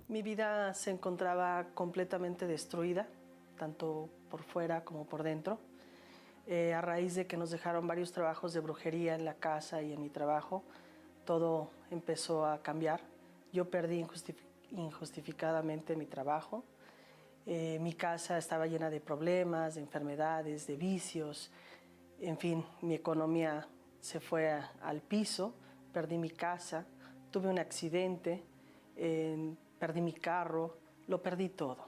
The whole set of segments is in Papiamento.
Mi vida se encontraba completamente destruida, tanto por fuera como por dentro. A raíz de que nos dejaron varios trabajos de brujería en la casa y en mi trabajo, todo empezó a cambiar. Yo perdí injustificadamente mi trabajo. Mi casa estaba llena de problemas, de enfermedades, de vicios. En fin, mi economía se fue al piso, perdí mi casa, tuve un accidente, perdí mi carro, lo perdí todo.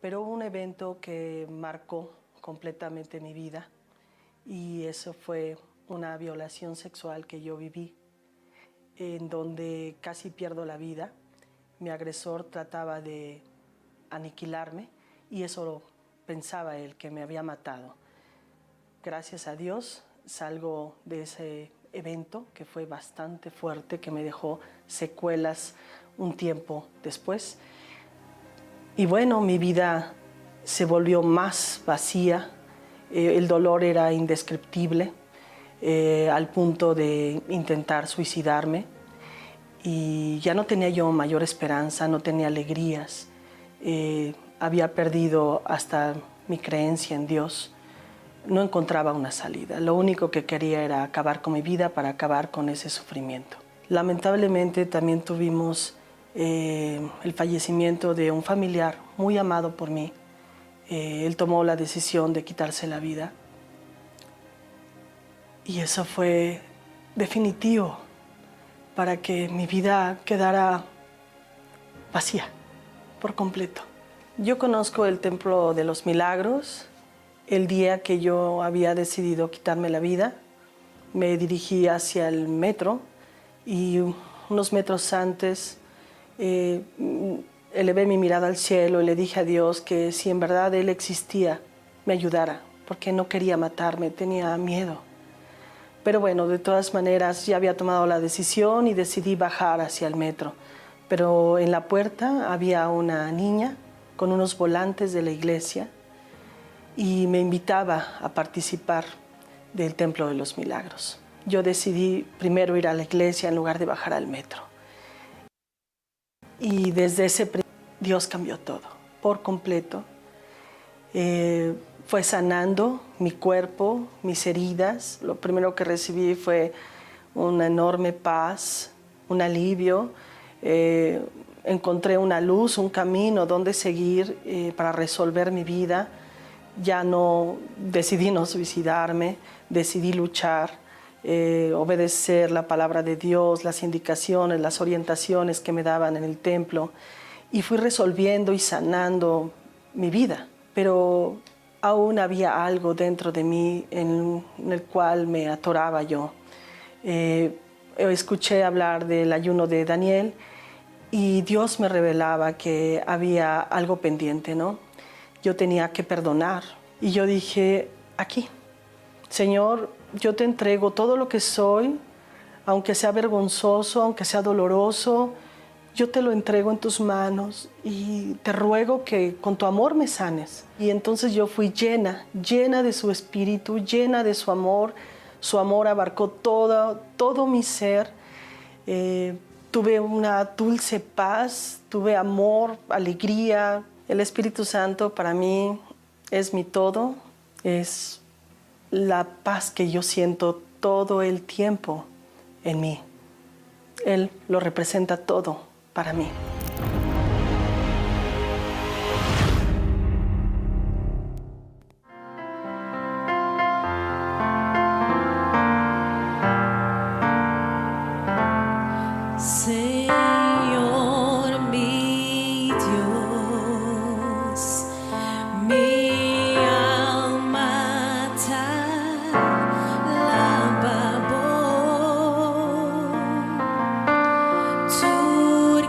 Pero hubo un evento que marcó completamente mi vida y eso fue una violación sexual que yo viví, en donde casi pierdo la vida. Mi agresor trataba de aniquilarme y eso pensaba él, que me había matado. Gracias a Dios salgo de ese evento que fue bastante fuerte, que me dejó secuelas un tiempo después. Y bueno, mi vida se volvió más vacía, el dolor era indescriptible, al punto de intentar suicidarme. Y ya no tenía yo mayor esperanza, no tenía alegrías. Había perdido hasta mi creencia en Dios. No encontraba una salida. Lo único que quería era acabar con mi vida para acabar con ese sufrimiento. Lamentablemente también tuvimos el fallecimiento de un familiar muy amado por mí. Él tomó la decisión de quitarse la vida. Y eso fue definitivo para que mi vida quedara vacía por completo. Yo conozco el Templo de los Milagros. El día que yo había decidido quitarme la vida, me dirigí hacia el metro y unos metros antes elevé mi mirada al cielo y le dije a Dios que si en verdad Él existía, me ayudara, porque no quería matarme, tenía miedo. Pero bueno, de todas maneras ya había tomado la decisión y decidí bajar hacia el metro. Pero en la puerta había una niña con unos volantes de la iglesia y me invitaba a participar del Templo de los Milagros. Yo decidí primero ir a la iglesia en lugar de bajar al metro. Y desde ese Dios cambió todo, por completo. Fue sanando mi cuerpo, mis heridas. Lo primero que recibí fue una enorme paz, un alivio. Encontré una luz, un camino donde seguir para resolver mi vida. Ya no decidí no suicidarme, decidí luchar, obedecer la palabra de Dios, las indicaciones, las orientaciones que me daban en el templo. Y fui resolviendo y sanando mi vida. Pero aún había algo dentro de mí en el cual me atoraba yo. Escuché hablar del ayuno de Daniel y Dios me revelaba que había algo pendiente, ¿no? Yo tenía que perdonar. Y yo dije, aquí, Señor, yo te entrego todo lo que soy, aunque sea vergonzoso, aunque sea doloroso, yo te lo entrego en tus manos y te ruego que con tu amor me sanes. Y entonces yo fui llena, llena de su espíritu, llena de su amor. Su amor abarcó todo mi ser. Tuve una dulce paz, tuve amor, alegría. El Espíritu Santo para mí es mi todo, es la paz que yo siento todo el tiempo en mí. Él lo representa todo para mí. Señor mi Dios, mi alma ta alabá Bo. Tur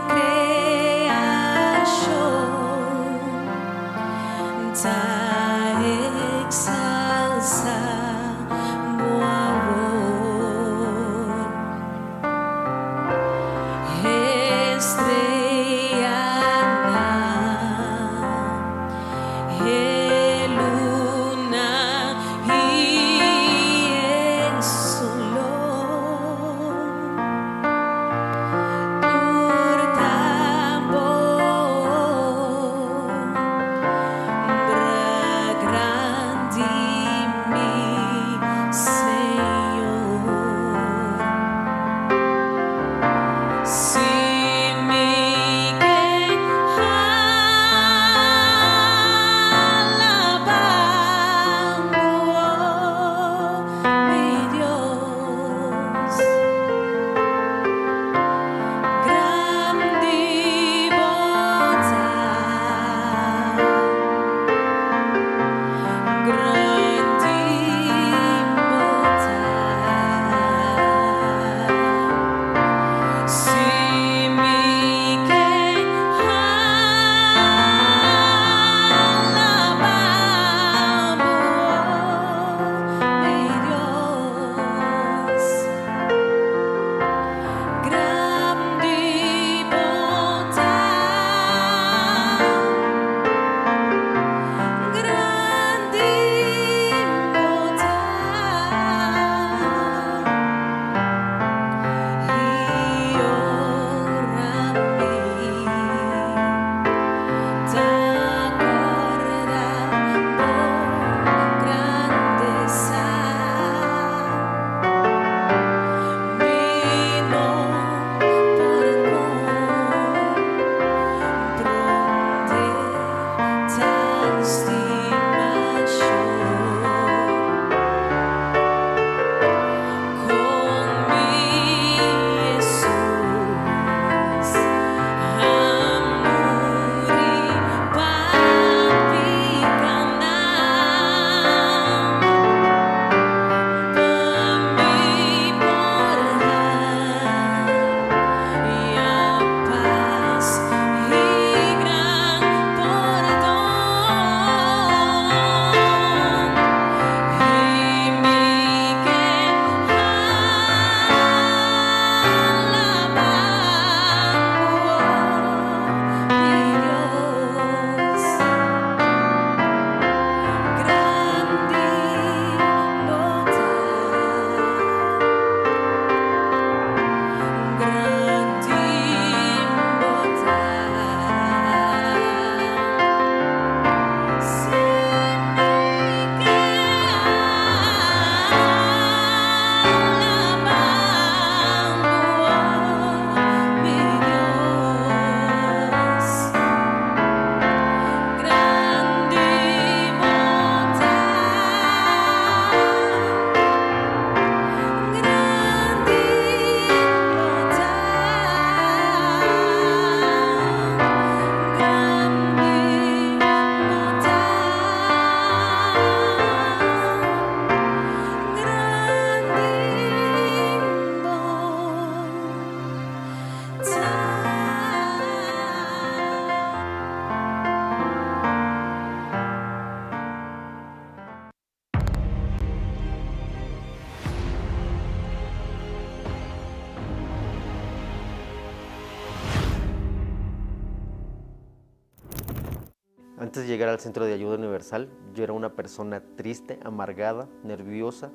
Antes de llegar al Centro de Ayuda Universal, yo era una persona triste, amargada, nerviosa,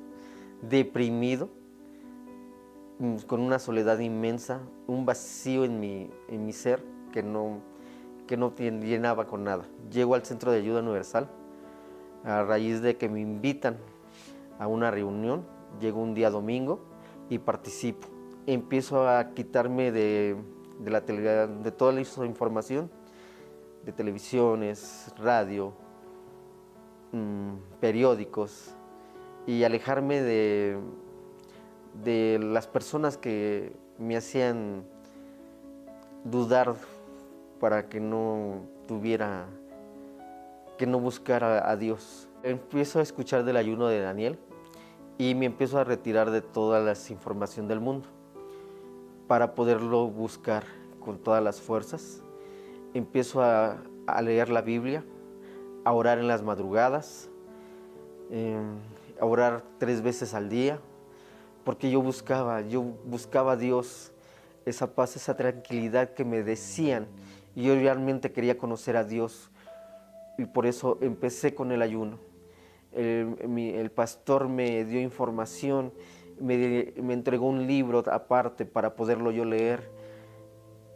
deprimido, con una soledad inmensa, un vacío en mi ser que no llenaba con nada. Llego al Centro de Ayuda Universal a raíz de que me invitan a una reunión, llego un día domingo y participo. Empiezo a quitarme de toda la información, de televisiones, radio, periódicos, y alejarme de las personas que me hacían dudar para que no tuviera, que no buscara a Dios. Empiezo a escuchar del ayuno de Daniel y me empiezo a retirar de toda la información del mundo para poderlo buscar con todas las fuerzas. Empiezo a leer la Biblia, a orar en las madrugadas, a orar tres veces al día, porque yo buscaba a Dios, esa paz, esa tranquilidad que me decían, y yo realmente quería conocer a Dios, y por eso empecé con el ayuno. El pastor me dio información, me entregó un libro aparte para poderlo yo leer,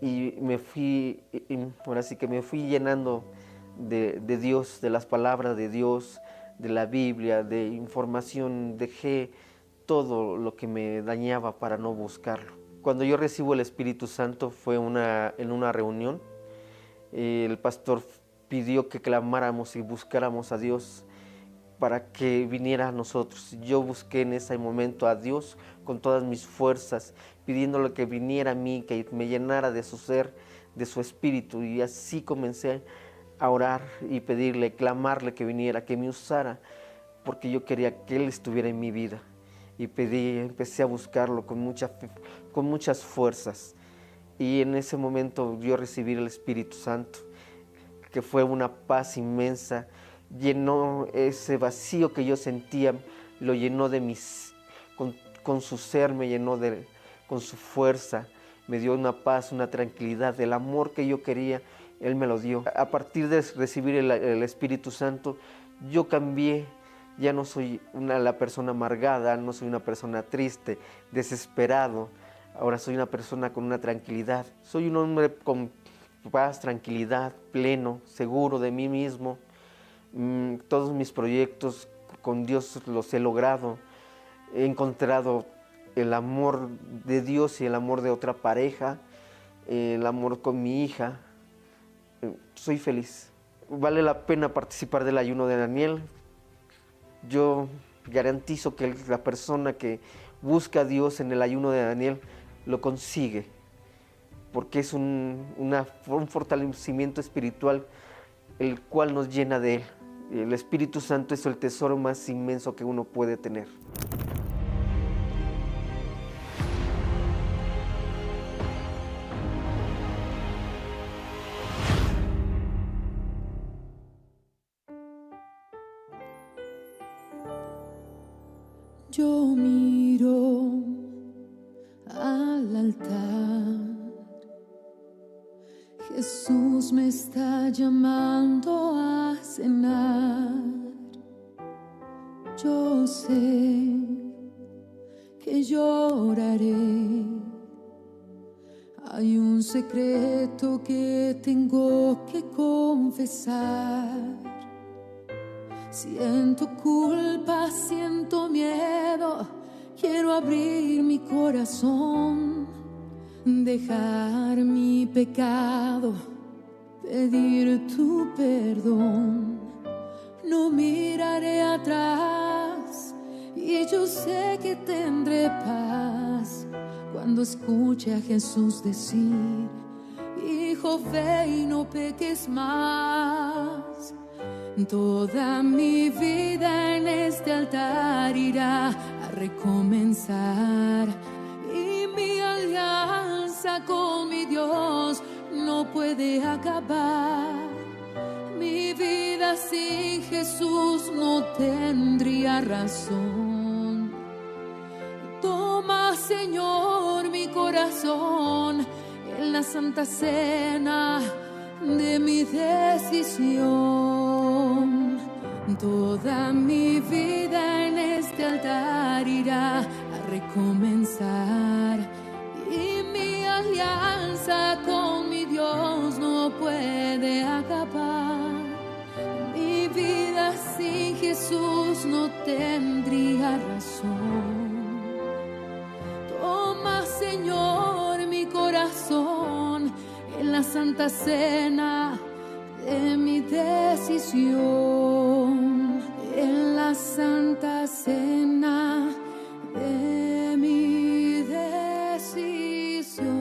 y ahora sí que me fui llenando de Dios, de las palabras de Dios, de la Biblia, de información. Dejé todo lo que me dañaba para no buscarlo. Cuando yo recibo el Espíritu Santo fue en una reunión. El pastor pidió que clamáramos y buscáramos a Dios para que viniera a nosotros. Yo busqué en ese momento a Dios con todas mis fuerzas, pidiéndole que viniera a mí, que me llenara de su ser, de su espíritu. Y así comencé a orar y pedirle, clamarle que viniera, que me usara, porque yo quería que Él estuviera en mi vida. Y pedí, empecé a buscarlo con mucha fe, con muchas fuerzas. Y en ese momento yo recibí el Espíritu Santo, que fue una paz inmensa, llenó ese vacío que yo sentía, lo llenó con su ser, me llenó con su fuerza, me dio una paz, una tranquilidad, el amor que yo quería, Él me lo dio. A partir de recibir el Espíritu Santo, yo cambié, ya no soy la persona amargada, no soy una persona triste, desesperado, ahora soy una persona con una tranquilidad. Soy un hombre con paz, tranquilidad, pleno, seguro de mí mismo. Todos mis proyectos con Dios los he logrado. He encontrado el amor de Dios y el amor de otra pareja, el amor con mi hija. Soy feliz. Vale la pena participar del ayuno de Daniel. Yo garantizo que la persona que busca a Dios en el ayuno de Daniel lo consigue, porque es un fortalecimiento espiritual el cual nos llena de Él. El Espíritu Santo es el tesoro más inmenso que uno puede tener. Yo miro al altar. Jesús me está llamando a cenar. Yo sé que lloraré. Hay un secreto que tengo que confesar. Siento culpa, siento miedo, quiero abrir mi corazón, dejar mi pecado, pedir tu perdón. No miraré atrás y yo sé que tendré paz cuando escuche a Jesús decir: "Hijo, ve y no peques más". Toda mi vida en este altar irá a recomenzar y mi alianza con mi Dios no puede acabar. Mi vida sin Jesús no tendría razón. Toma, Señor, mi corazón en la Santa Cena. de mi decisión. Toda mi vida en este altar irá a recomenzar. Y mi alianza con mi Dios no puede acabar. Mi vida sin Jesús no tendría razón. Toma, Señor, mi corazón en la santa cena de mi decisión. En la santa cena de mi decisión.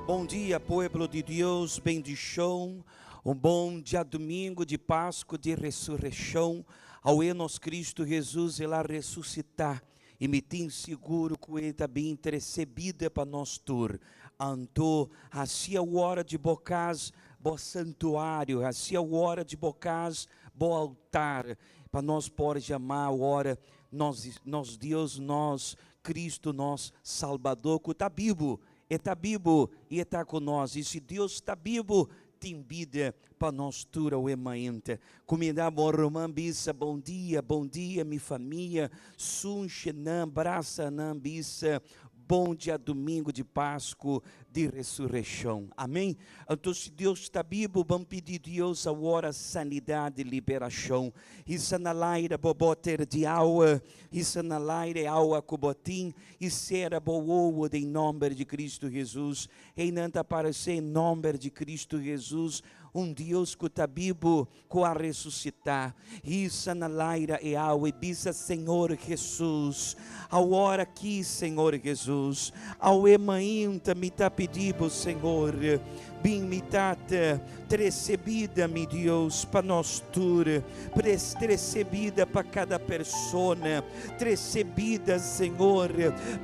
Bon dia pueblo di Dios, bendishon, un bon djadumingu di Pasku di Resureshon, awe nos Kristu Hesus el a resusitá i mi tin sigur ku e ta bin trese bida pa nos tur. Anto hasi awor di bo kas bo santuario, hasi awor di bo kas bo altar, pa nos por yama awor nos nos Dios, nos Kristu, nos Salbador ku ta bibu. E ta bibu i e ta ku nos, i si Dios ta bibu, tin bida pa nos tur awe mainte. Kumindá bo ruman bisa, Bon dia, bon dia mi famia, sunshi nan, brasa nan, bisa, Bon djadumingu di Pasku di Resureshon. Amen. Anto si Dios ta bibu, ban pidi Dios awor sanidat i liberashon. Hisa na laira bo boter di awa, hisa na laira e awa ku bo tin, I sera bo wowo den nomber di Cristo Jesus. Einan ta aparece en nomber di Cristo Jesus, un Dios cu ta bibo, cu a resucita. Hisa na laira e awa y bisa, Señor Jesus, awor aki, Señor Jesus, awe mainta mi ta pidi bo, Señor, bin mi Tata, Trece bida, mi Dios, pa nos tur. Trece bida pa cada persona. Trece bida, Señor,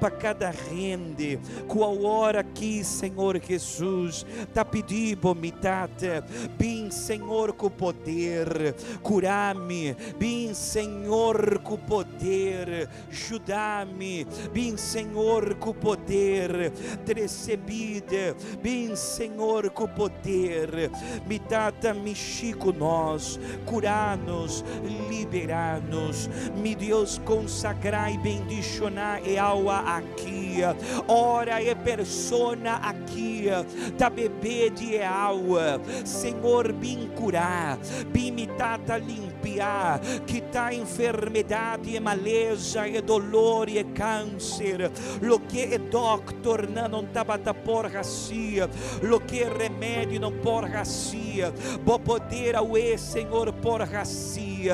pa cada hende cu awor aki, Señor Jesus, ta pidi Bo, mi Tata, bin, Señor, cu poder, cura mi. Bin, Señor, cu poder, juda mi. Bin, Señor, cu poder, trece bida. Bin, Señor, cu poder. Mi Tata, mishi cu nos, cura nos, libera nos. Mi Dios, consagra y bendiciona e awa aki. Ora e persona aki ta bebe di e awa, Señor, bin cura. Bin, mi Tata, limpia. Kita enfermedad y e maleza, e dolor y e cancer. Loke e dòkternan no tabata por hasi, loke e remedio no por hasi, Bo poder awe, Señor, por hasi.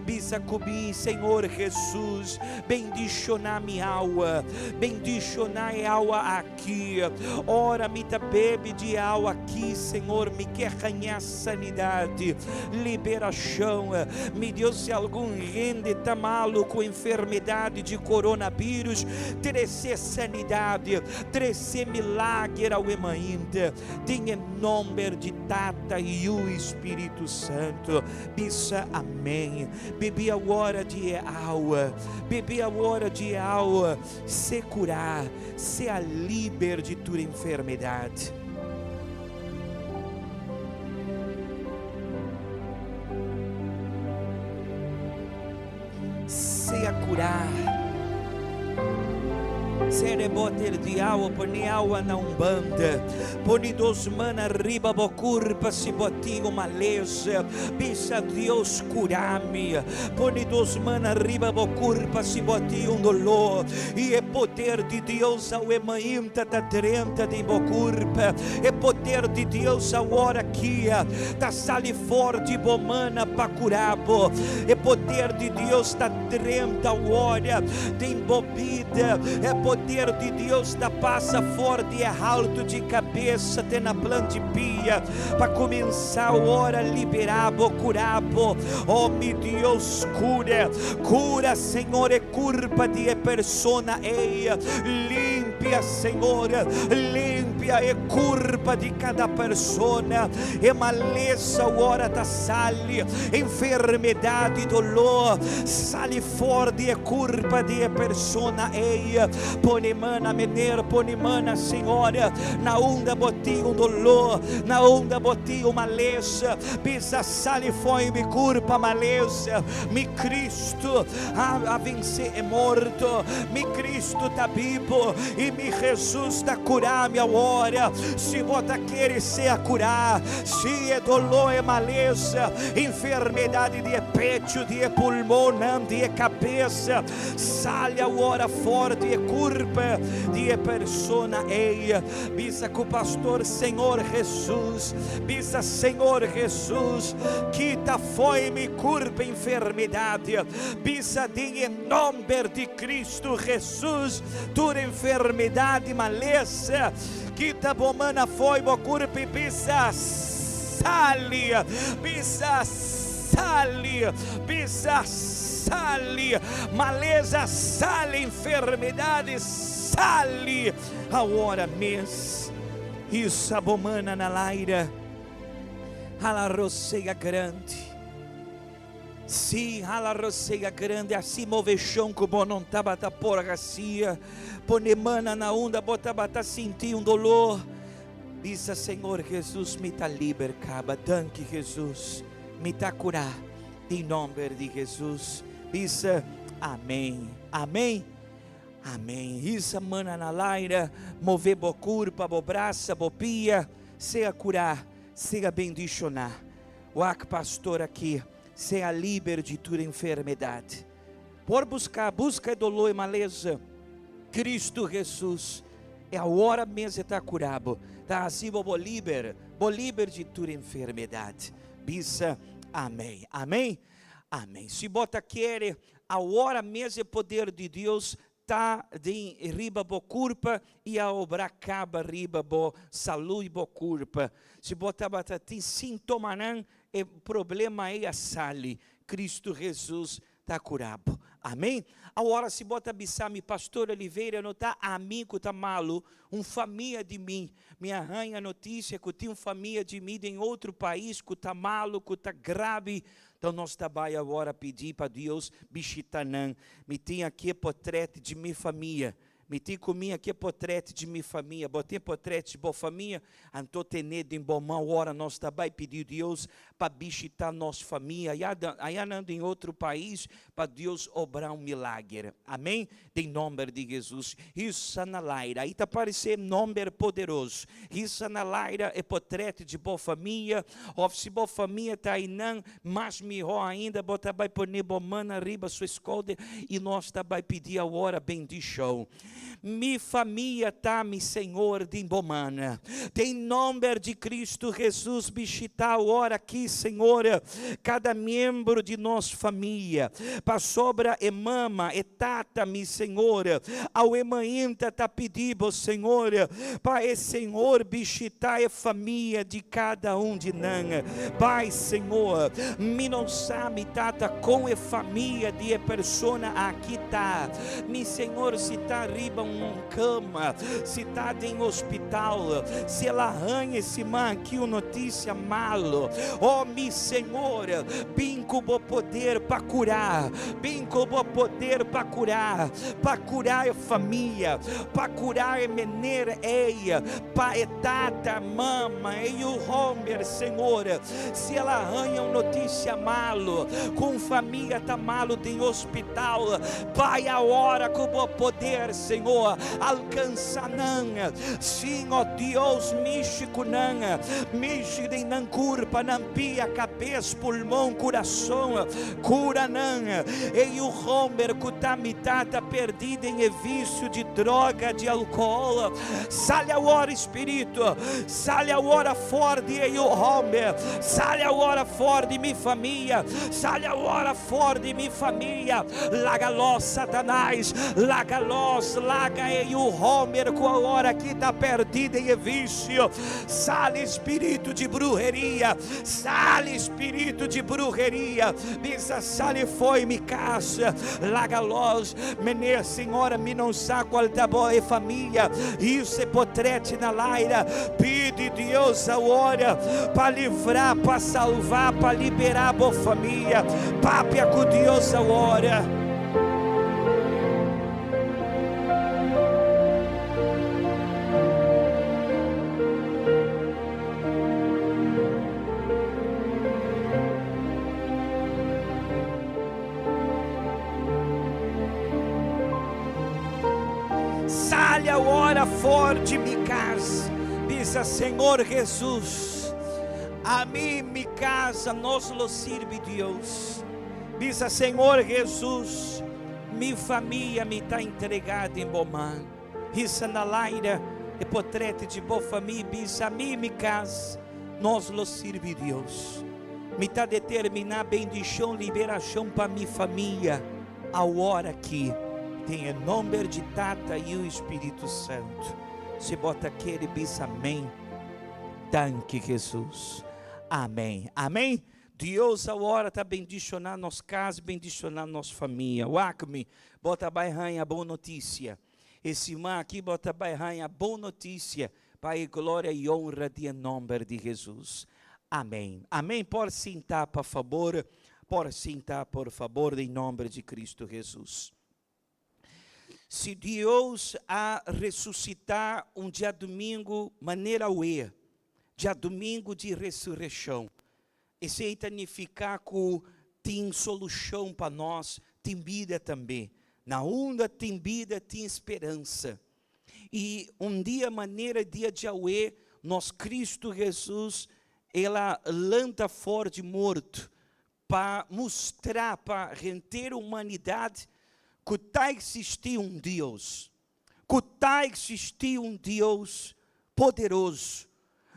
Bisa ku mi, Señor Jesus, bendishoná mi awa, bendishoná e awa aki. Ora mi ta bebe di e awa aki, Señor, mi ke haña sanidat, liberashon. Mi Dios, si algun hende ta malu ku enfermedat di koronabírus, trese sanidat, trese milager awe mainta, den e nomber di Tata, Yu i Spiritu Santu. Bisa amen. Bebe awor di e awa, bebe awor di e awa, se kurá, sea liber di tur enfermedat. Sea curá. Sere boter di awa, pone awa na un banda. Pone dos man ariba bo curpa si bo tin un malesa. Bisa Dios cura mi. Pone dos man ariba bo curpa si bo tin un dolor. I e poder di Dios awe mainta ta drenta den bo curpa. E poder di Dios awor aki ta sali for di bo mana pa cura bo. E poder di Dios ta drenta awor den bo bida. E poder di Dios ta pasa for di e haltu di cabesa te na plan di pia pa cuminsa awor a libera bo, cura bo. Oh mi Dios, cura, cura Señor e curpa di e persona ey. Limpia Señor, limpia e curpa di cada persona. E malesa ora ta sali, enfermedad i doló sali for di e kurpa di e persona ei. Pone man na meneer, pone man na señora, na unda bo tin un doló, na unda bo tin un malesa, bisa sali for di mi kurpa malesa, mi Cristo a vense e morto, mi Cristo ta bibo i mi Jesus ta kura mi awor. Si bo ta kere sea kurá, si e doló, e malesa, enfermedad di e pecho, di e pulmonnan, di e kabes, sali awor afor di e kurpa di e persona ei. Bisa ku pastor, Señor Jesus, bisa Señor Jesus, kita fo'i mi kurpa enfermedad. Bisa den e nomber di Cristo Jesus, tur enfermedad i malesa. Kita bo mana foi bo kurpa i bisa, Sali! Bisa, Sali! Bisa, Sali! Maleza, sali! Enfermidade, sali! Awor mes. Hisa bo mana na laira. Hala rosega grandi. Sí, hala rosega grandi, hasi moveshon ku bo no tabata por hasia. Pone mana na unda bo tabata sinti un doló. Bisa, Señor Jesus, mi ta liber kaba. Danki, Jesus. Mi ta kurá. Den nòmber di Jesus. Bisa, Amèn. Amèn. Amèn. Hisa mana na laira, move bo kurpa, bo brasa, bo pia. Sea kurá, sea bendishoná. Wak pastor aki, sea liber di tur enfermedad. Por busca, busca e dolor e maleza. Cristo Jesus e awor mes e ta cura bo, ta haci bo bo liber, bo liber di tur enfermedad. Bisa amen. Amen. Amen. Si bo ta kere, awor mes e poder di Dios ta den riba bo kurpa i a obra kaba riba bo salú i bo kurpa. Si bo tabata tin sintomanan, e problema ei a sali. Kristu Hesus ta kura bo. Amen. Awor si bo ta bisa mi, Pastor Oliveira, no ta ami ku ta malu, un famia di mi. Mi a haña notisia ku tin un famia di mi den otro pais ku ta malu, ku ta grabi. Então nos ta bai awor pidi pa Dios bishita nan. Mi tin aki e potret di mi famia. Mi tin ku mi aki e potret di mi famia. Bo tin potret di bo famia? Anto tene den bo man ora nos ta bai pidi Dios pa bishita nos famia aya nan den otro pais pa Dios obra un milager. Amen. Den nomber di Jesus. Hisa na laira. Aí ta parecé nomber poderoso. Hisa na laira e potret di bo famia. Of si bo famia ta einan, mas mihó ainda, bo ta bai pone bo man ariba su escolder i nos ta bai pidi awor bendishon. Mi famia ta, mi Señor, den bo man. Den nomber di Cristo Jesus, bishita awor aki, Señor, kada miembro di nos famia, pasobra e mama, e tata, mi Señor, awe mainta ta pidi bo, Señor, pa e Señor bishita e famia di kada un di nan. Pai, Señor, mi no sa, mi tata, kon e famia di e persona aki ta. Mi Señor, si ta riba un kama, si ta den hospital, si el a haña e siman aki un notisia malo, oh mi Señor, bin ku bo poder pa kurá, bin ku bo poder pa kurá, pa kurá e famia, pa kurá e mener ei, pa e tata, mama, e yu homber, Señor, si el a haña un notisia malo, ku un famia ta malo den hospital, Bai awor ku bo poder, Señor, alkansa nan. Sin, oh Dios, mishi ku nan, mishi den nan kurpa, nan pia, kabes, pulmon, kurason, kura nan. E yu homber ku ta mitá ta perdí den e visio di droga, di alkohol, sali awor, Spiritu, sali awor for di e yu homber, sali awor for di mi famia, sali awor for di mi famia. Laga los, Satanás, laga los, laga e yu homber ku awor aki ta perdí den e visio. Sali spiritu di bruheria, sali spiritu di bruheria, bisa sali foi mi kas, laga los. Meneer, señora, mi no sa kual ta bo e famia, hisa e potret na laira, pidi Dios awor pa livrá, pa salvá, pa liberá bo famia. Papia ku Dios awor. Sali awor for di mi kas. Bisa, Señor Jesus, ami, mi casa, nos lo sirbi Dios. Bisa, Señor Jesus, mi famia mi ta entregá den bo man. Hisa na laira e potrete di bo famia i bisa, Ami, mi kas, nos lo sirbi Dios. Mi ta determiná bendishon, liberashon pa mi famia awor aki, den e nomber di Tata, Yu i Spiritu Santu. Si bo ta kere bisa amén. Danki Jesus. Amén. Amén. Dios awor ta bendiciona nos cas, bendiciona nos famia. Wak mi, bo ta bai haña bon noticia. E siman aki bo ta bai haña bon noticia pa e gloria y honra di e nomber di Jesus. Amén. Amén. Por sinta pa fabor. Por sinta por fabor den nomber di Cristo Jesus. Si Dios a resucita un diadomingo manera awe, diadomingo di resurreccion, esey ta nifica cu tin solucion pa nos, tin bida tambe. Na unda tin bida tin speransa. Y un dia manera dia di awe, nos Cristo Jesus, El a lanta for di morto, Pa mustra pa henter humanidad cu ta existi un Dios, cu ta existi un Dios poderoso,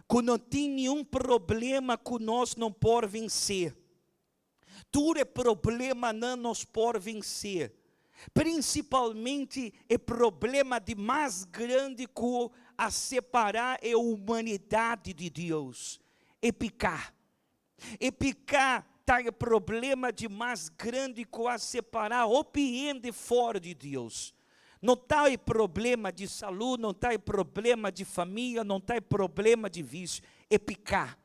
cu no tin niun problema cu nos no por vence. Tur e problemanan nos por vence, principalmente e problema di mas grandi cu a separa e humanidad di Dios, e pica. E piká ta e problema di mas grandi ku a separá hopi hende for di Dios. No ta e problema di salú, no ta e problema di famia, no ta e problema di visio, e piká.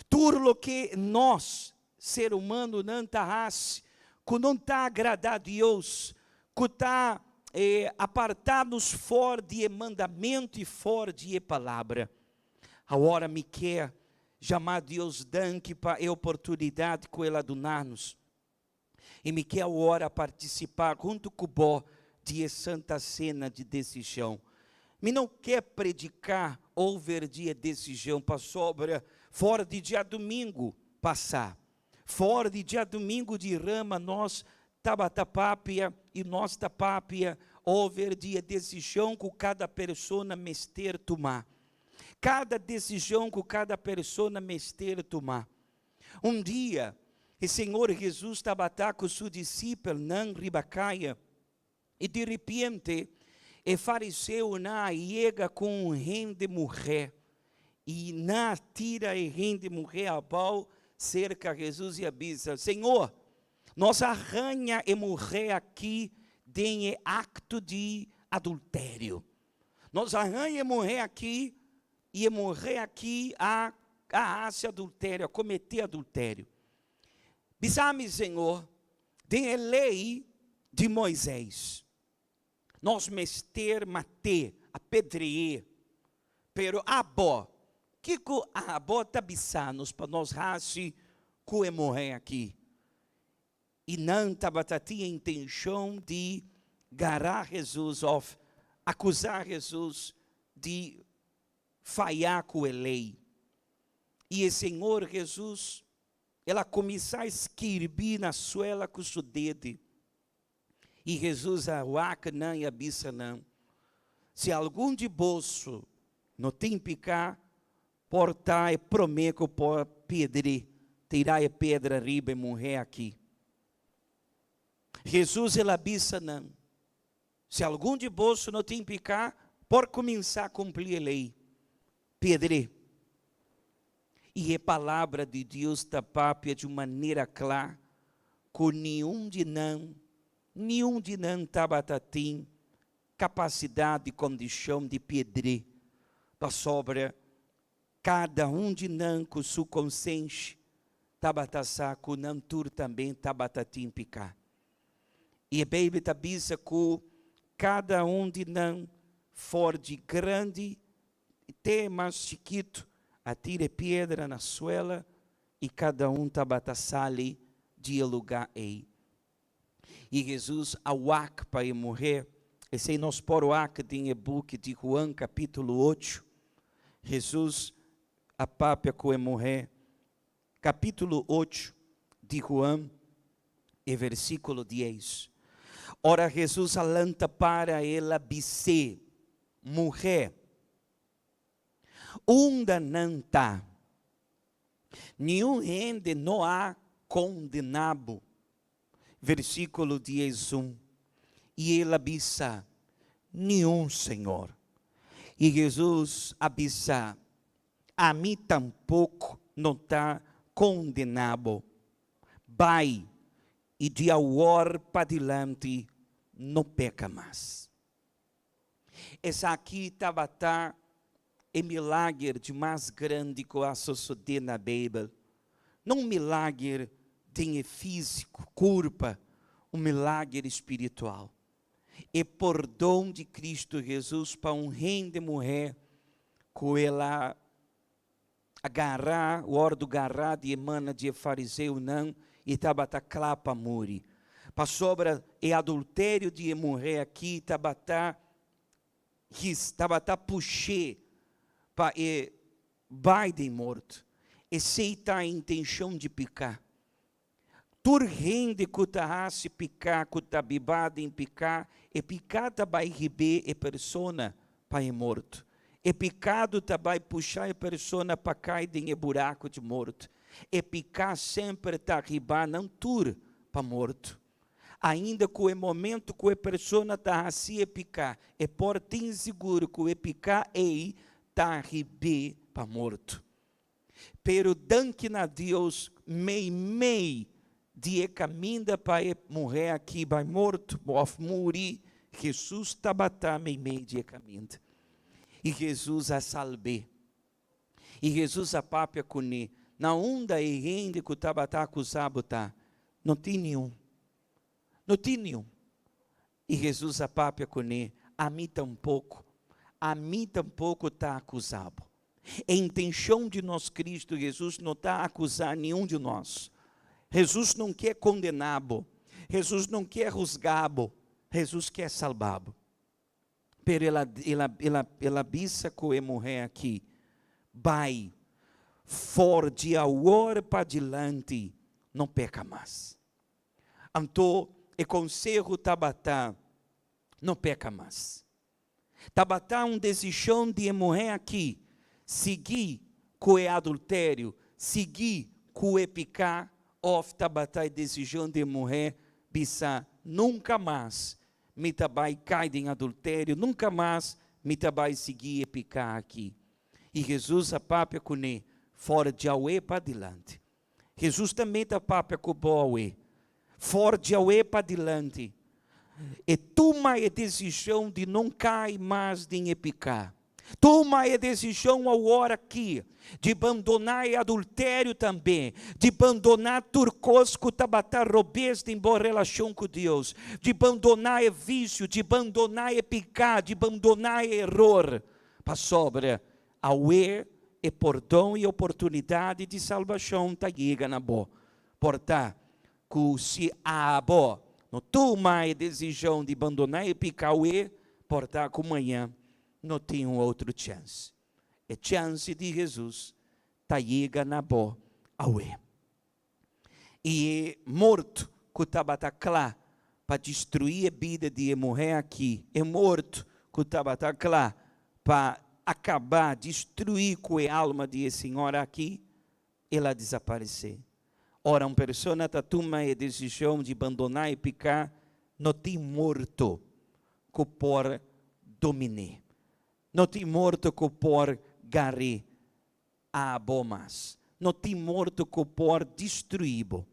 Tur loke nos, ser humanonan, ta hasi ku no ta agradá Dios, ku ta apartá nos for di e mandamentu i for di e palabra. Awor mi ke jama Dios danki pa e oportunidad ku El a duna nos. I mi ke awor partisipa huntu ku bo di e Santa Sena di desishon. Mi no ke prediká over di e desishon pasobra for di djadumingu pasá, for di djadumingu di rama nos tabata papia i nos ta papia over di e desishon ku kada persona mester tuma. Kada desishon ku kada persona mester tuma. Un dia, e Señor Hesus tabata ku su disipelnan riba kaya, i diripiente e fariseonan a yega ku un hende muhé, i nan a tira e hende muhé abou serka Hesus i a bisa, Señor, nos a haña e muhé aki den e akto di adulterio. Nos a haña e muhé aki i e muhé aki a a hasi adulterio, a kometé adulterio. Bisa mi, Señor, den e lei di Moisés, nos mester mat'é, apedre'é. Pero abo, kiko abo ta bisa nos pa nos hasi ku e muhé aki? I nan tabata tin e intenshon di gara Hesus òf akusá Hesus di fayá ku e lei. I e Señor Hesus, el a kuminsá skirbi na suela ku su dede. I Hesus a wak nan i a bisa nan, Si algun di boso no tin piká, Por ta e promé ku por pidri tira e pedra riba e muhé aki. Hesus el a bisa nan, Si algun di boso no tin piká, por kuminsá kumpli e lei. Pidri. I e palabra di Dios ta papia di un manera kla ku niun di nan, niun di nan tabata tin kapasidat di kondishon di piedré, pasobra kada un di nan ku su konsenshi tabata sa ku nan tur tambe tabata tin piká. I e Beibel ta bisa ku kada un di nan, for di grandi te mas chikitu, a tira e piedra na suela i kada un tabata sali di e lugá ei. I Hesus a wak pa e muhé. Esei nos por wak den e buki di Juan kapítulo ocho. Hesus a papia ku e muhé. Kapítulo ocho di Juan, e versíkulo dies. Ora Hesus a lanta para, el a bis'é, Muhé, unda nan ta? Niun hende no a kondená bo. Versíkulo 11, I el a bisa, Niun, Señor. I Hesus a bisa, Ami tampoko no ta kondená bo. Bai, i di awor padilanti no peka mas. Esaki tabata e milager di mas grandi ku a sosodé na Beibel. No un milager den e físiko, kurpa, un milager spiritual. E pordon di Kristu Hesus pa un hende muhé ku el a agará, wòrdu gará di e mana di e fariseonan i tabata kla pa muri. Pasobra e adulterio di e muhé akí tabata his, tabata push'é pa e bai den morto. Esei ta e intenshon di piká. Tur hende ku ta hasi piká, ku ta biba den piká, e piká ta bai hib'é e persona pa e morto. E pikado ta bai pusha e persona pa kai den e buraku di morto. E piká semper ta hiba nan tur pa morto. Ainda ku e momento ku e persona ta hasi e piká, e por tin sigur ku e piká ei ta hib'é pa morto. Pero danki na Dios mei mei di e kaminda pa e muhé aki bai morto òf muri, Hesus tabata mei mei di e kaminda. I Hesus a salb'é. I Hesus a papia kuné, Na unda e hende ku tabata akusá bo ta? No tin niun. No tin niun. I Hesus a papia kuné, Ami tampoko, ami tampoko ta akusá bo. E intenshon di nos Kristu Hesus no ta akusá niun di nos. Hesus no ke kondená bo. Hesus no ke husgá bo. Hesus ke salbá bo. Pero el a, el a, el a, el a bisa ku e muhé aki, Bai, for di awor padilanti no peka mas. Anto e konseho tabata, No peka mas. Tabata un desishon di e muhé aki sigui ku e adulterio, sigui ku e piká òf tabata e desishon di e muhé bisa nunka mas mi ta bai kai den adulterio, nunka mas mi ta bai sigui e piká aki. I Hesus a papia kuné for djawe padilanti. Hesus tambe ta papia ku bo awe. For djawe padilanti, e tuma e desishon di no kai mas den e piká. Tuma e desishon awor aki di bandoná e adulterio tambe, di bandoná tur kos ku tabata robes den bo relashon ku Dios, di bandoná e visio, di bandoná e piká, di bandoná e eror, pasobra Awe e pordon i oportunidat di salbashon ta yega na bo. Por ta ku si abo no tuma e desishon di bandoná e piká awe, por ta ku mañan no tin un otro chèns. E chèns di Hesus ta yega na bo awe. I e morto ku tabata kla pa destruí e bida di e muhé akí, e morto ku tabata kla pa akabá, destruí ku e alma di e señora akí, el a desaparesé. Ora un persona ta tuma e desishon di bandoná e piká, no tin morto ku por domin'é. No tin morto ku por gar'é. Abo mas. No tin morto ku por destruí bo.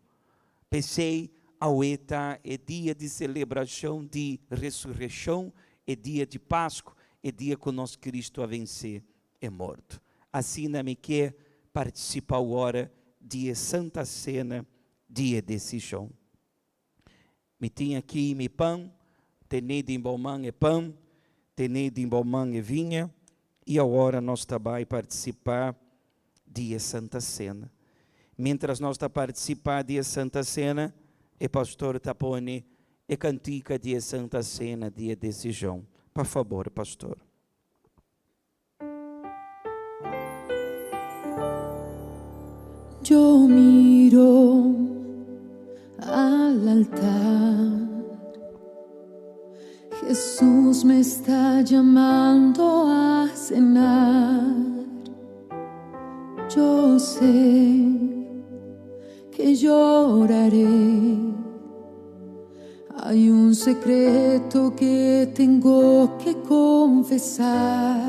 P'esei, awe ta e dia di selebrashon di resurekshon, e dia di Pasku, e dia ku nos Kristu a vensé e morto. Asina mi ke partisipá awor di e Santa Sena di e desishon. Mi tin aki mi pan, tené den bo man e pan, tené den bo man e viña, i awor nos ta bai partisipá di e Santa Sena. Miéntras nos ta partisipá di e Santa Sena, e pastor ta pone e kantika di e Santa Sena di e desishon. Pa fabor, pastor. Yo miro al altar. Jesús me está llamando a cenar. Yo sé que lloraré. Hay un secreto que tengo que confesar.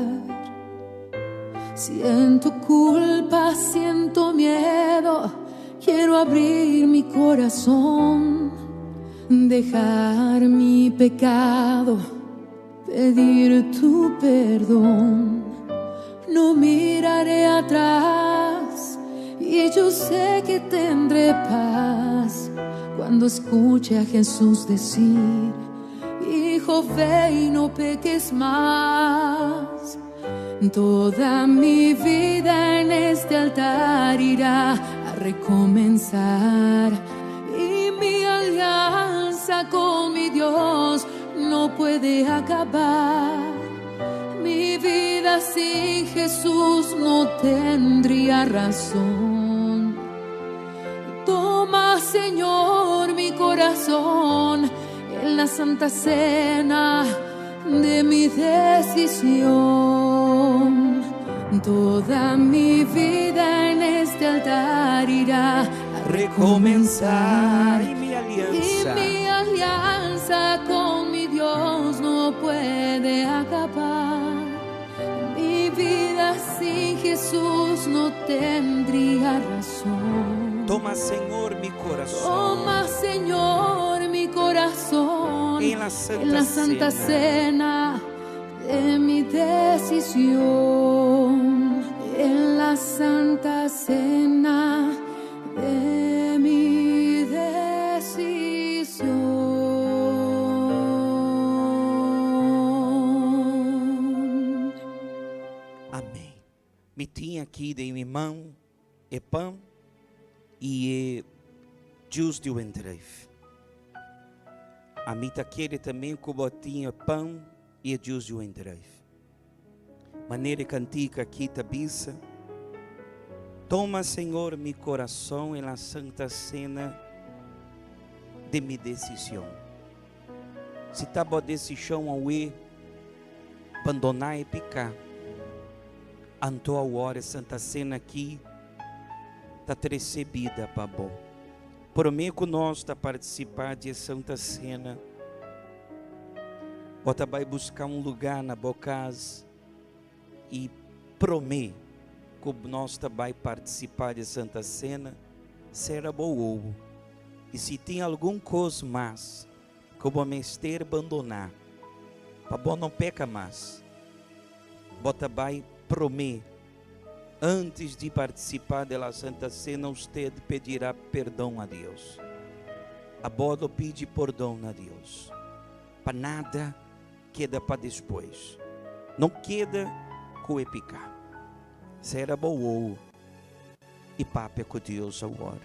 Siento culpa, siento miedo, quiero abrir mi corazón, dejar mi pecado, pedir tu perdón. No miraré atrás y yo sé que tendré paz cuando escuche a Jesús decir, Hijo, ve y no peques más. Toda mi vida en este altar irá a recomenzar y mi alianza con mi Dios no puede acabar. Mi vida sin Jesús no tendría razón. Toma, Señor, mi corazón en la santa cena de mi decisión. Toda mi vida en este altar irá a Recomenzar. recomenzar. Y mi Y alianza. mi alianza con mi Dios no puede acabar. Mi vida sin Jesús no tendría razón. Toma, Señor, mi corazón. Toma, Señor, mi corazón En la santa en la santa cena. cena de mi decisión. En la santa cena de mi decisión. Amèn. Mi tin aki den mi man e pan i e juice di wendrùif. Ami ta kere tambe ku bo tin pan i e juice di wendrùif. Manera kantika aki ta bisa. Toma, Señor, mi kurason en la santa cena de mi desishon. Si ta bo desishon awe bandoná e piká, anto awor Santa Cena aki ta trese bida pa bo. Promé ku nos ta partisipá di Santa Cena, bo ta bai buska un lugá na bo kas i promé ku nos ta bai partisipá di Santa Cena, sera bo wowo. I si tin algun kos mas ku bo mester bandoná, pa bo no peka mas, bo ta bai promé antes di partisipá di la Santa Cena, bo pedirá pordon na Dios. Abo lo pidi pordon na Dios. Pa nada keda pa despues. No keda ku e piká. Sera bo wowo i papia ku Dios awor.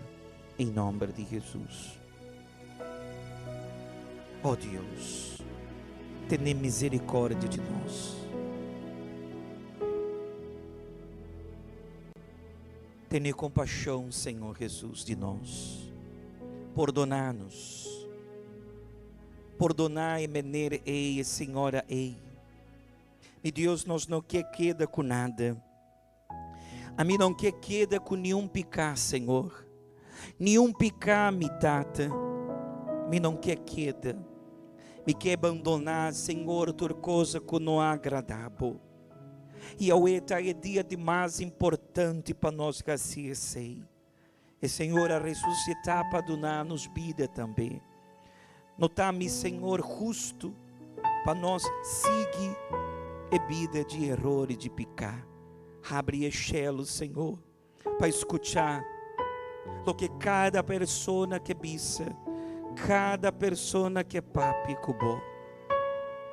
En nòmber di Hesus. Oh Dios, tene miserikòrdia di nos. Tene kompashon, Señor Hesus, di nos. Pordoná nos. Pordoná e mener ei, señora ei. Mi Dios, nos no ke keda ku nada. Ami no ke keda ku ningun piká, Señor. Ningun piká, mi tata. Mi no ke keda. Mi ke bandoná, Señor, tur kos ku no agradá Bo. I awe ta e dia di mas importante pa nos hasi esei. E Señor a resusitá pa duna nos bida tambe. No ta, mi Señor, hustu pa nos sigui e bida di eror i di piká. Habri e shelu, Señor, pa skucha loke kada persona ke bisa, kada persona ke papia ku bo.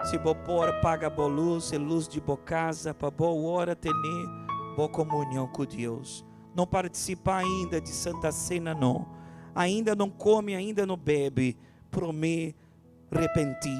Si bo por paga bo lus, e lus di bo kas, pa bo ora tene bo komunion ku Dios. No partisipá ainda di Santa Cena, no. Ainda no kome, ainda no bebe. Promé arepentí.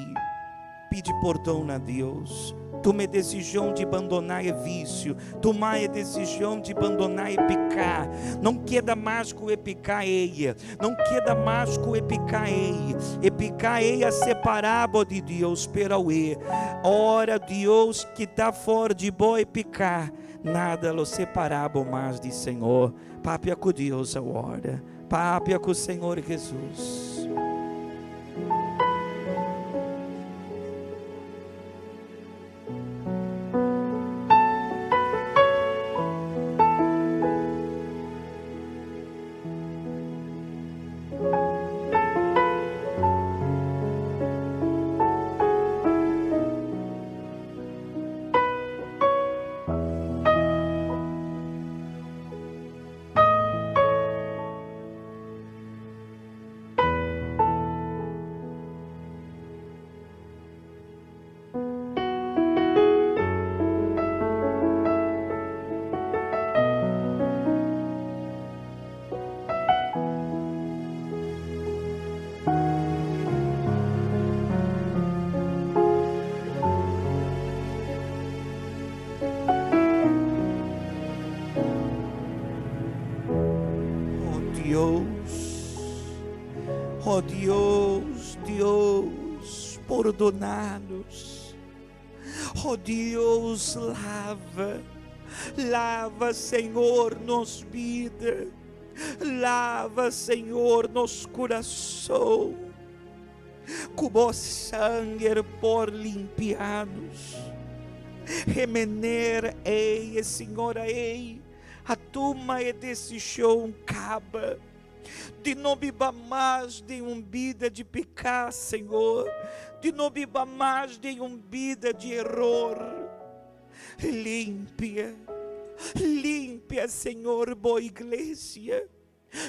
Pidi pordon na Dios. Tuma desishon di bandoná e visio. Tuma desishon di bandoná e piká. No keda mas ku e piká ei. No keda mas ku e piká ei. E piká ei a separá bo di Dios, pero e. Ora Dios kita for di bo e piká. Nada lo separá bo mas di Señor. Papia ku Dios awor. Papia ku Señor Hesus. Dios, oh Dios, Dios, pordoná nos. Oh Dios, lava, lava, Señor, nos bida, lava, Señor, nos kurason, ku bo sanger por limpia nos. E mener ei, e señora ei, a tuma e desishon kaba di no biba mas den un bida di piká, Señor, di no biba mas den un bida di eror. Limpia, limpia, Señor, bo iglesia.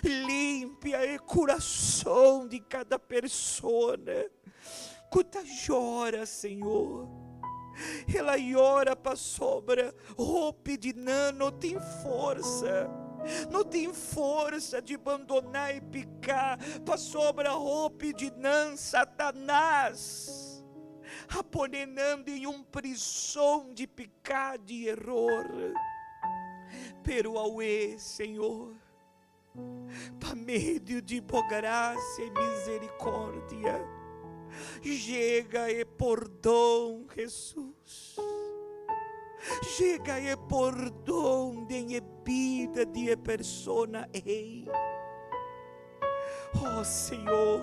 Limpia e kurason di kada persona ku ta yora, Señor. El a yora pasobra hopi di nan no tin forsa, no tin forsa di bandoná e piká, pasobra hopi di nan Satanas a pone nan den un prison di piká, di eror. Pero awe, Señor, pa medio di bo gracia y misericordia, yega e pordon, Jesus. Yega e pordon den e bida di e persona ei. Oh, Señor,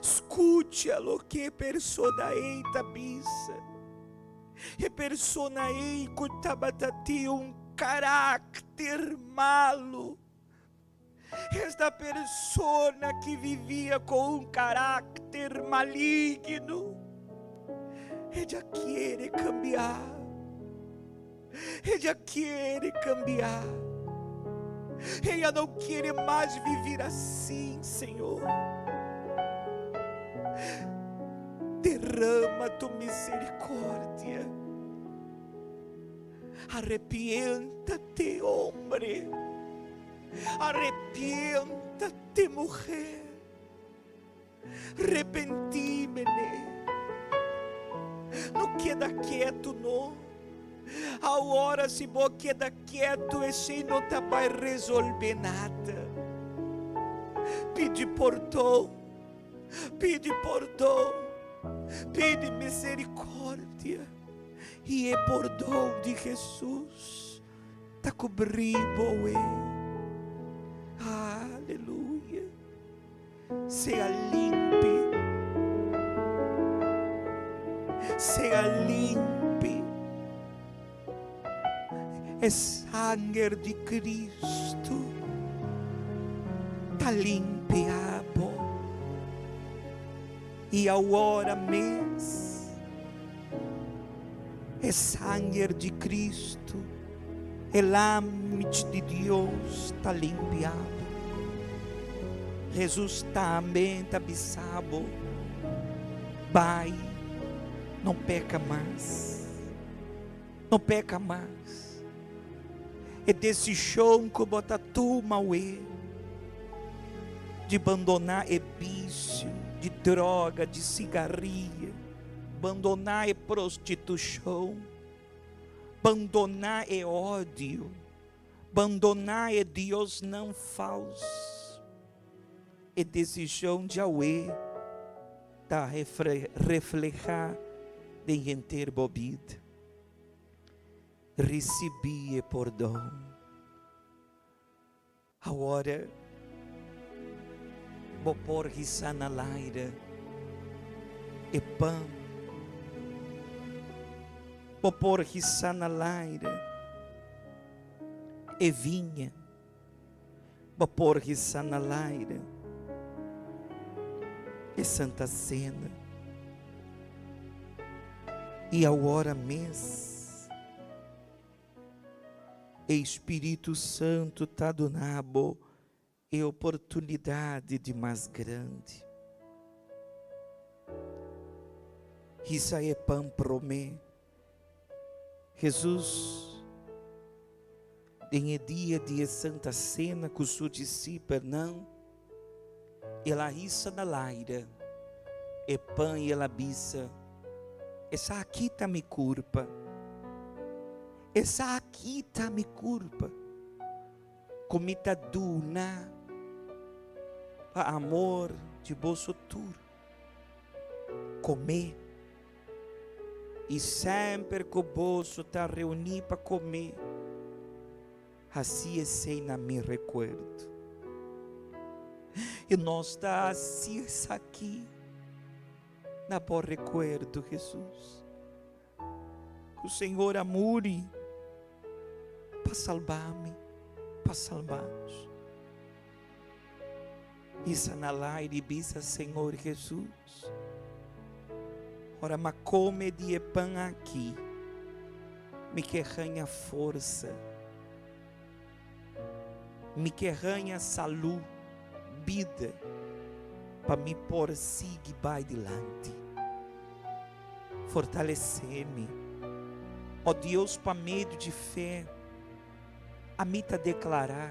scucha loke e persona ei ta bisa. E persona ei ku tabata tin un karakter malu. Esta persona ki vivia ku un karakter maligno, ella kiere kambia. Ella kiere kambia. Ella no kiere mas vivir asin, Señor. Derrama tu misericordia. Arrepiéntate, hombre. Arrepiéntate, mujer. Repentí, meneer. No keda ketu, no. Awor si bo keda ketu, esei no ta bai resolvé nada. Pidi pordon, pidi pordon, pidi misericordia. I e pordon di Jesus ta kubrí bo. Aleluya. Sea limpi. Sea limpi. E sanger di Cristo ta limpia bo. I awor mes e sanger di Cristo, e Lamchi di Dios, ta limpia bo. Jesus tambe ta bisa bo, Bai, no peka mas. No peka mas. E desishon ku bo ta tuma awe di bandoná e bisio di droga, di sigaria, bandoná e prostitushon, bandoná e odio, bandoná e diosnan falsu, e desishon di awe ta reflehá den henter bo bida. Risibí e pordon. Awor bo por hisa na laire e pan. Bo por hisa na laire e viña. Bo por hisa na laire e Santa Cena. I awor mes e Spiritu Santu ta duna bo e oportunidadi di mas grandi. Hisa e pan promé. Hesus, den e dia di e Santa Sena ku su disipelnan, el a hisa na laira e pan i el a bisa, Esaki ta mi kurpa. Esaki ta mi kurpa ku mi ta duna. Pa amor di boso tur, komé. I semper ku boso ta reuní pa komé, hasi esei na mi rekuerdo. I nos ta hasi esaki na bo rekuerdo, Hesus. Ku Señor a muri pa salba mi, pa salba nos. Isa na laire bisa Señor Jesus, ora m'a come di e pan aki, mi ke haña forsa, mi ke haña salu, bida, pa mi por sigui bai dilanti. Fortalesé-mi, ó Deus, pa medio di fé, ami ta deklará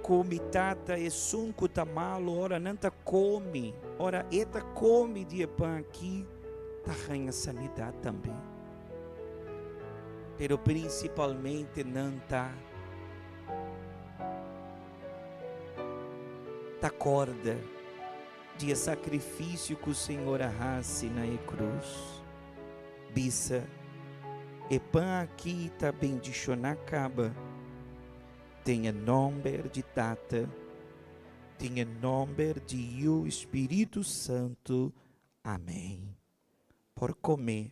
ku mi Tata esun ku ta malu ora nan ta kome, ora e ta kome di e pan aki, ta haña sanidat tambe. Pero prinsipalmente nan ta ta kòrda. Di e sakrifisio ku Señor a hasi na e krus. Bisa, E pan aki ta bendishoná kaba den e nòmber di Tata, den e nòmber di Yu i Spiritu Santu. Amèn. Por kome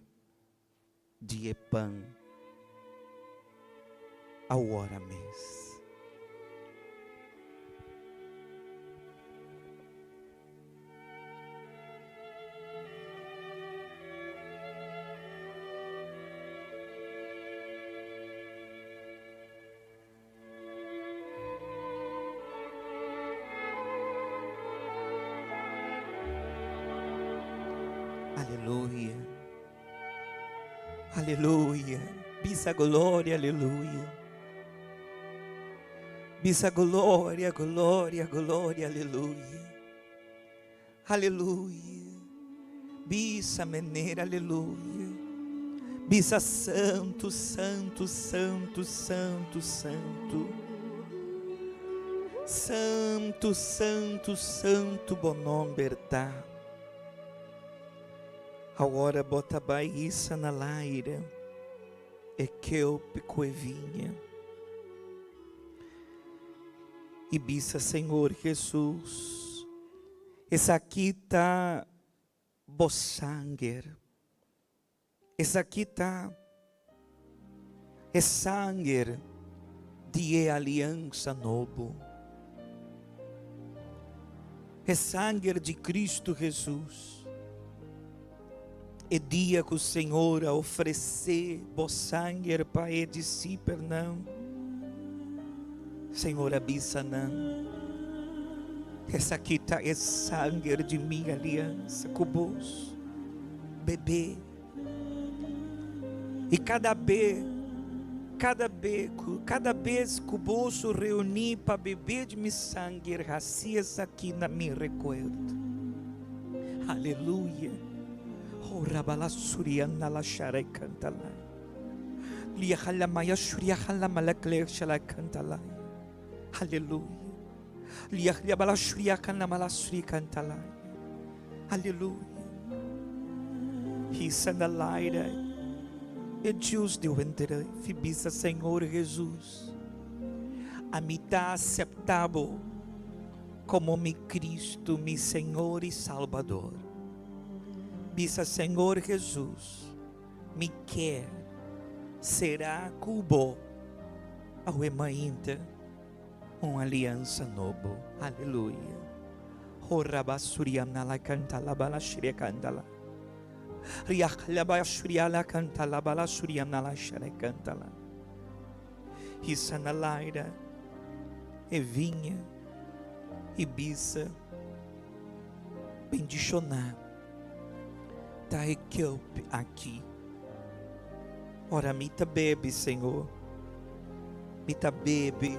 di e pan awor mes. Aleluya. Aleluya. Bisa gloria, aleluya. Bisa gloria, gloria, gloria, aleluya. Aleluya. Bisa meneer, aleluya. Bisa santo, santo, santo, santo, santo. Santo, santo, santo, bo nomber ta. Awor bo ta bai hisa na laire e kelp ku e viña. I bisa, Señor Jesus, esaki ta bo sanger. Esaki ta e sanger di e aliansa nobo. E sanger di Cristo Jesus. E dia ku Señor a ofresé bo sanger pa e disipelnan, Señor a bisa nan, Esaki ta e sanger di mi aliansa ku bos. Bebé. I kada be, kada be ku, kada bes ku boso reuní pa bebé di mi sanger, hasi esaki na mi rekuerdo. Aleluya. Oh, rabala suriana la shara cantala. Lia halamaya shuria halamala kler shala cantala. Aleluya. Lia bala shuria kanamala suri cantala. Aleluya. Hisa na laira. E Deus deu entre fibisa Senhor Jesus. A mi ta aceptabo como mi Cristo, mi Señor y Salvador. Bisa Señor Jesus, mi kier será cu bo awe mainta un alianza nobo. Aleluya. Oh, rabasuriana la canta la bala shiria canta la. Riach la basuria la canta la bala suriana la shara canta la. Hisa na laira e vinha e bisa bendishoná ta e kelp aki. Ora mi ta bebe, Señor, mi ta bebe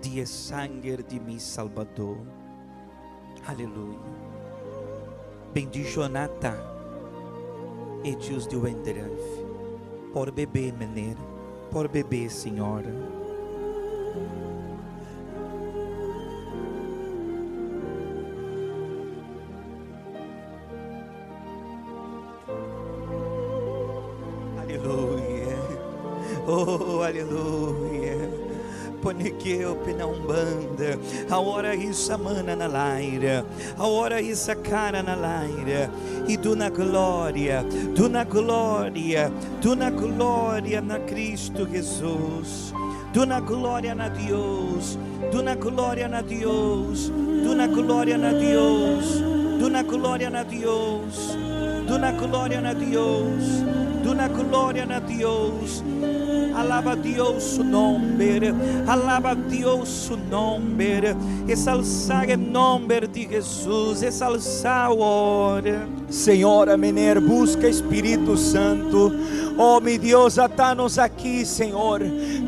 di e sanger di mi Salbador. Aleluya. Bendishoná ta e Dios di wendref. Por bebe, meneer, por bebe, señora. Oh, aleluya. Pone keup na un banda. Awor hisa man na laira. Awor hisa kara na laira. I duna gloria, duna gloria, duna gloria na Kristu Hesus. Duna gloria na Dios, duna gloria na Dios, duna gloria na Dios, duna gloria na Dios, duna gloria na Dios, duna gloria na Dios. Alaba Dios su nòmber, alaba Dios su nòmber, eksaltá e nòmber di Hesus, eksaltá awor. Señor, mener, buska Spiritu Santu. Oh, mi Dios, ata nos aki, Señor.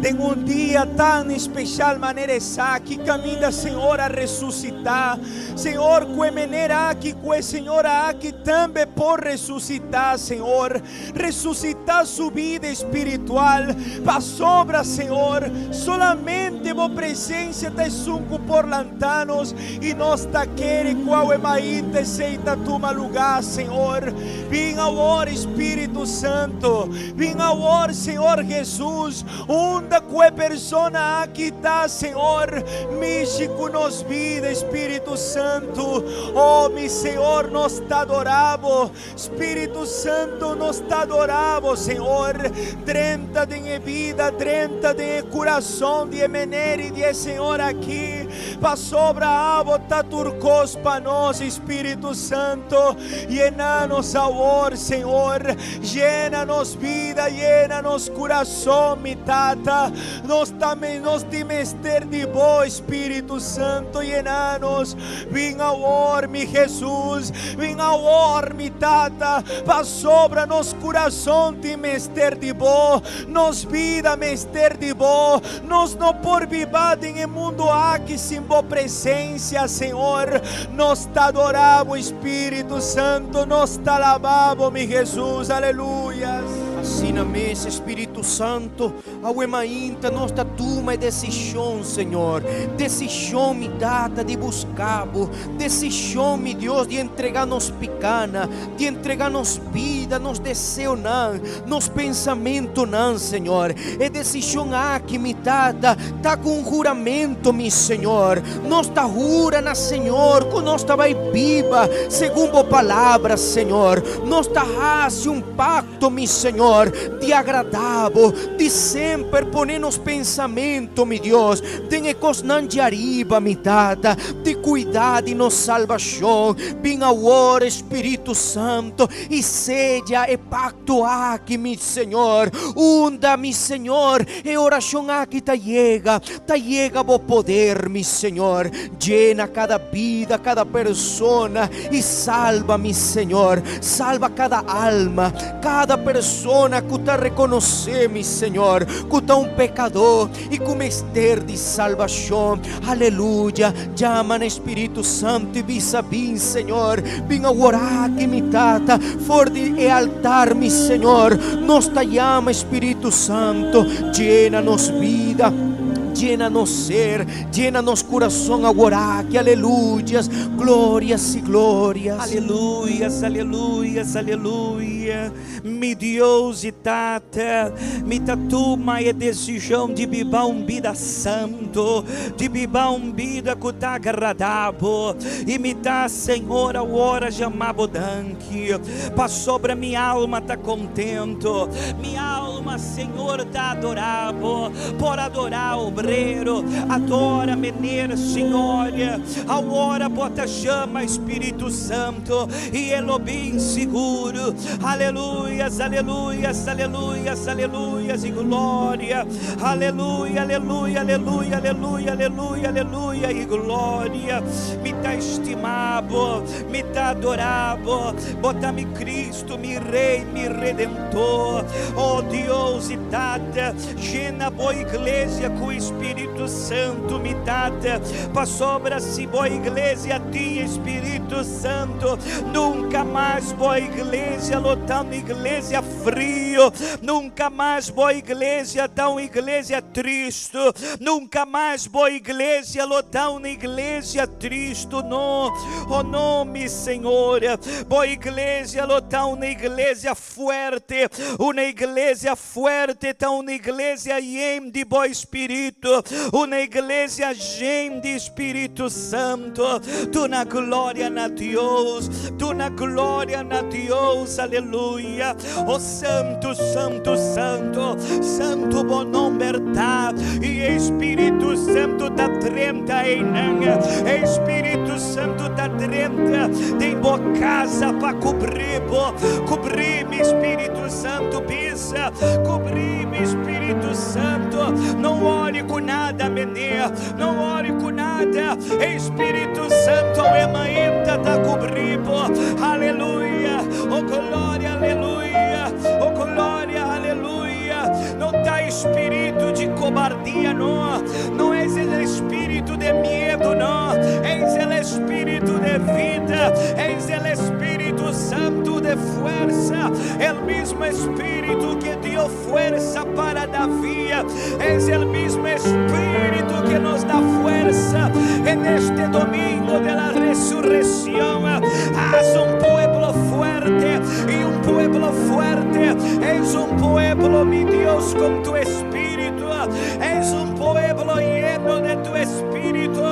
Den un dia tan spesial manera esaki, kaminda, Señor, a resusitá. Señor, ku manera aki, ku Señor aki tambe por resusitá, Señor. Resusitá su bida spiritual. Pasobra, Señor. Solamente bo presensia ta esun ku por lanta nos i nos ta kere ku awe mainta esei ta tuma lugá, Señor. Bin awor, Spiritu Santu. Bin awor, Señor Hesus. Unda ku e persona aki ta, Señor. Mishi ku nos bida, Spiritu Santu. Oh, mi Señor, nos ta adorá bo. Spiritu Santu, nos ta adorá bo, Señor. Drenta den bida, drenta den kurason di mener i di Señor aki. Pasobra abo ta tur kos pa nos, Spiritu Santu. Yena nos awor, Señor. Yena nos bida, yena nos kurason, mi Tata. Nos tambe nos tin mester di bo, Spiritu Santu, yena nos. Bin awor, mi Hesus. Bin awor, mi Tata. Pasobra nos kurason tin mester di bo. Nos bida mester di bo. Nos no por biba den mundu aki sin bo presensia, Señor. Nos ta adorá bo, Spiritu Santu. Nos ta alabá bo, mi Hesus. Aleluya. Asina mes, Spiritu Santu, awe mainta nos ta tuma desishon, Señor. Desishon, mi Tata, di buska bo. Desishon, mi Dios, di entregá nos pikánan, di entregá nos bida, nos deseonan, nos pensamentunan, Señor. E desishon aki, mi Tata, ta ku un huramentu, mi Señor. Nos ta hura na Señor, ku nos ta bai biba, segun bo palabra, Señor. Nos ta hasi un pakto, mi Señor, di agradá bo, di semper pone nos pensamentu, mi Dios, den e kosnan di ariba, mi Tata, di kuida di nos salbashon. Bin awor, Spiritu Santu, i seya e pakto aki, mi Señor. Unda, mi Señor, e orashon aki ta yega, ta yega bo poder, mi Señor. Yena kada bida, kada persona i salba, mi Señor. Salba kada alma, kada persona ku ta rekonosé, mi Señor, ku ta un pekadó i ku mester di salbashon. Aleluya. Yama na Spiritu Santu i bisa bin, Señor. Bin awor aki, mi Tata, for di e altar, mi Señor. Nos ta yama Spiritu Santu. Yena nos bida. Yena nos ser, yena nos kurason awor aki, aleluya, glorias i glorias. Aleluya, aleluya, aleluya. Mi Dios i Tata, mi ta tuma e desishon di biba un bida santu, di biba un bida ku ta agradá bo. I mi ta, Señor, awor yama bo danki. Pasobra mi alma ta kontentu. Mi alma, Señor, ta adorá bo. Por adorá, obrero, adorá, mener, Señor. Awor bo ta yama Spiritu Santu i e lo bin sigur. Aleluya, aleluya, aleluya, aleluya i gloria. Aleluya, aleluya, aleluya, aleluya, aleluya, aleluya i gloria. Mi ta stima bo, mi ta adorá bo. Bo ta mi Kristu, mi Rei, mi Redentor. Oh Dios i Tata, yena bo iglesia ku Spiritu Santu, mi Tata. Pasobra si bo iglesia tin Spiritu Santu, nunka mas bo iglesia lo ta un iglesia. frio. Nunka mas bo iglesia ta un iglesia tristu. Nunka mas bo iglesia lo ta un iglesia tristu, no. Oh no, mi Señor. Bo iglesia lo ta un iglesia fuerte, un iglesia fuerte ta un iglesia yen di bo Spiritu, un iglesia yen di Spiritu Santu. Duna gloria na Dios, duna gloria na Dios, aleluya. Oh Santu, Santu, Santu, Santu bo nomber ta, i Spiritu Santu ta drenta einan, Spiritu Santu ta drenta den bo kas pa kubri bo, kubri mi Spiritu Santu, bisa, kubri mi Spiritu Santu, no worry ku nada, meneer, no worry ku nada, Spiritu Santu e mainta ta kubri bo, aleluya, oh gloria, aleluya, oh gloria, aleluya, no ta spiritu di kobardia, no, no ta e spiritu di miedu, no, ta e spiritu di bida, ta e Spiritu Santu di forsa, e mesun Spiritu ku dio forsa pa David, ta e mesun Spiritu ku nos da forsa en este domingo de la resurrección. Haz un pueblo fuerte y un pueblo fuerte es un pueblo, mi Dios, con tu Espíritu. Es un pueblo lleno de tu Espíritu.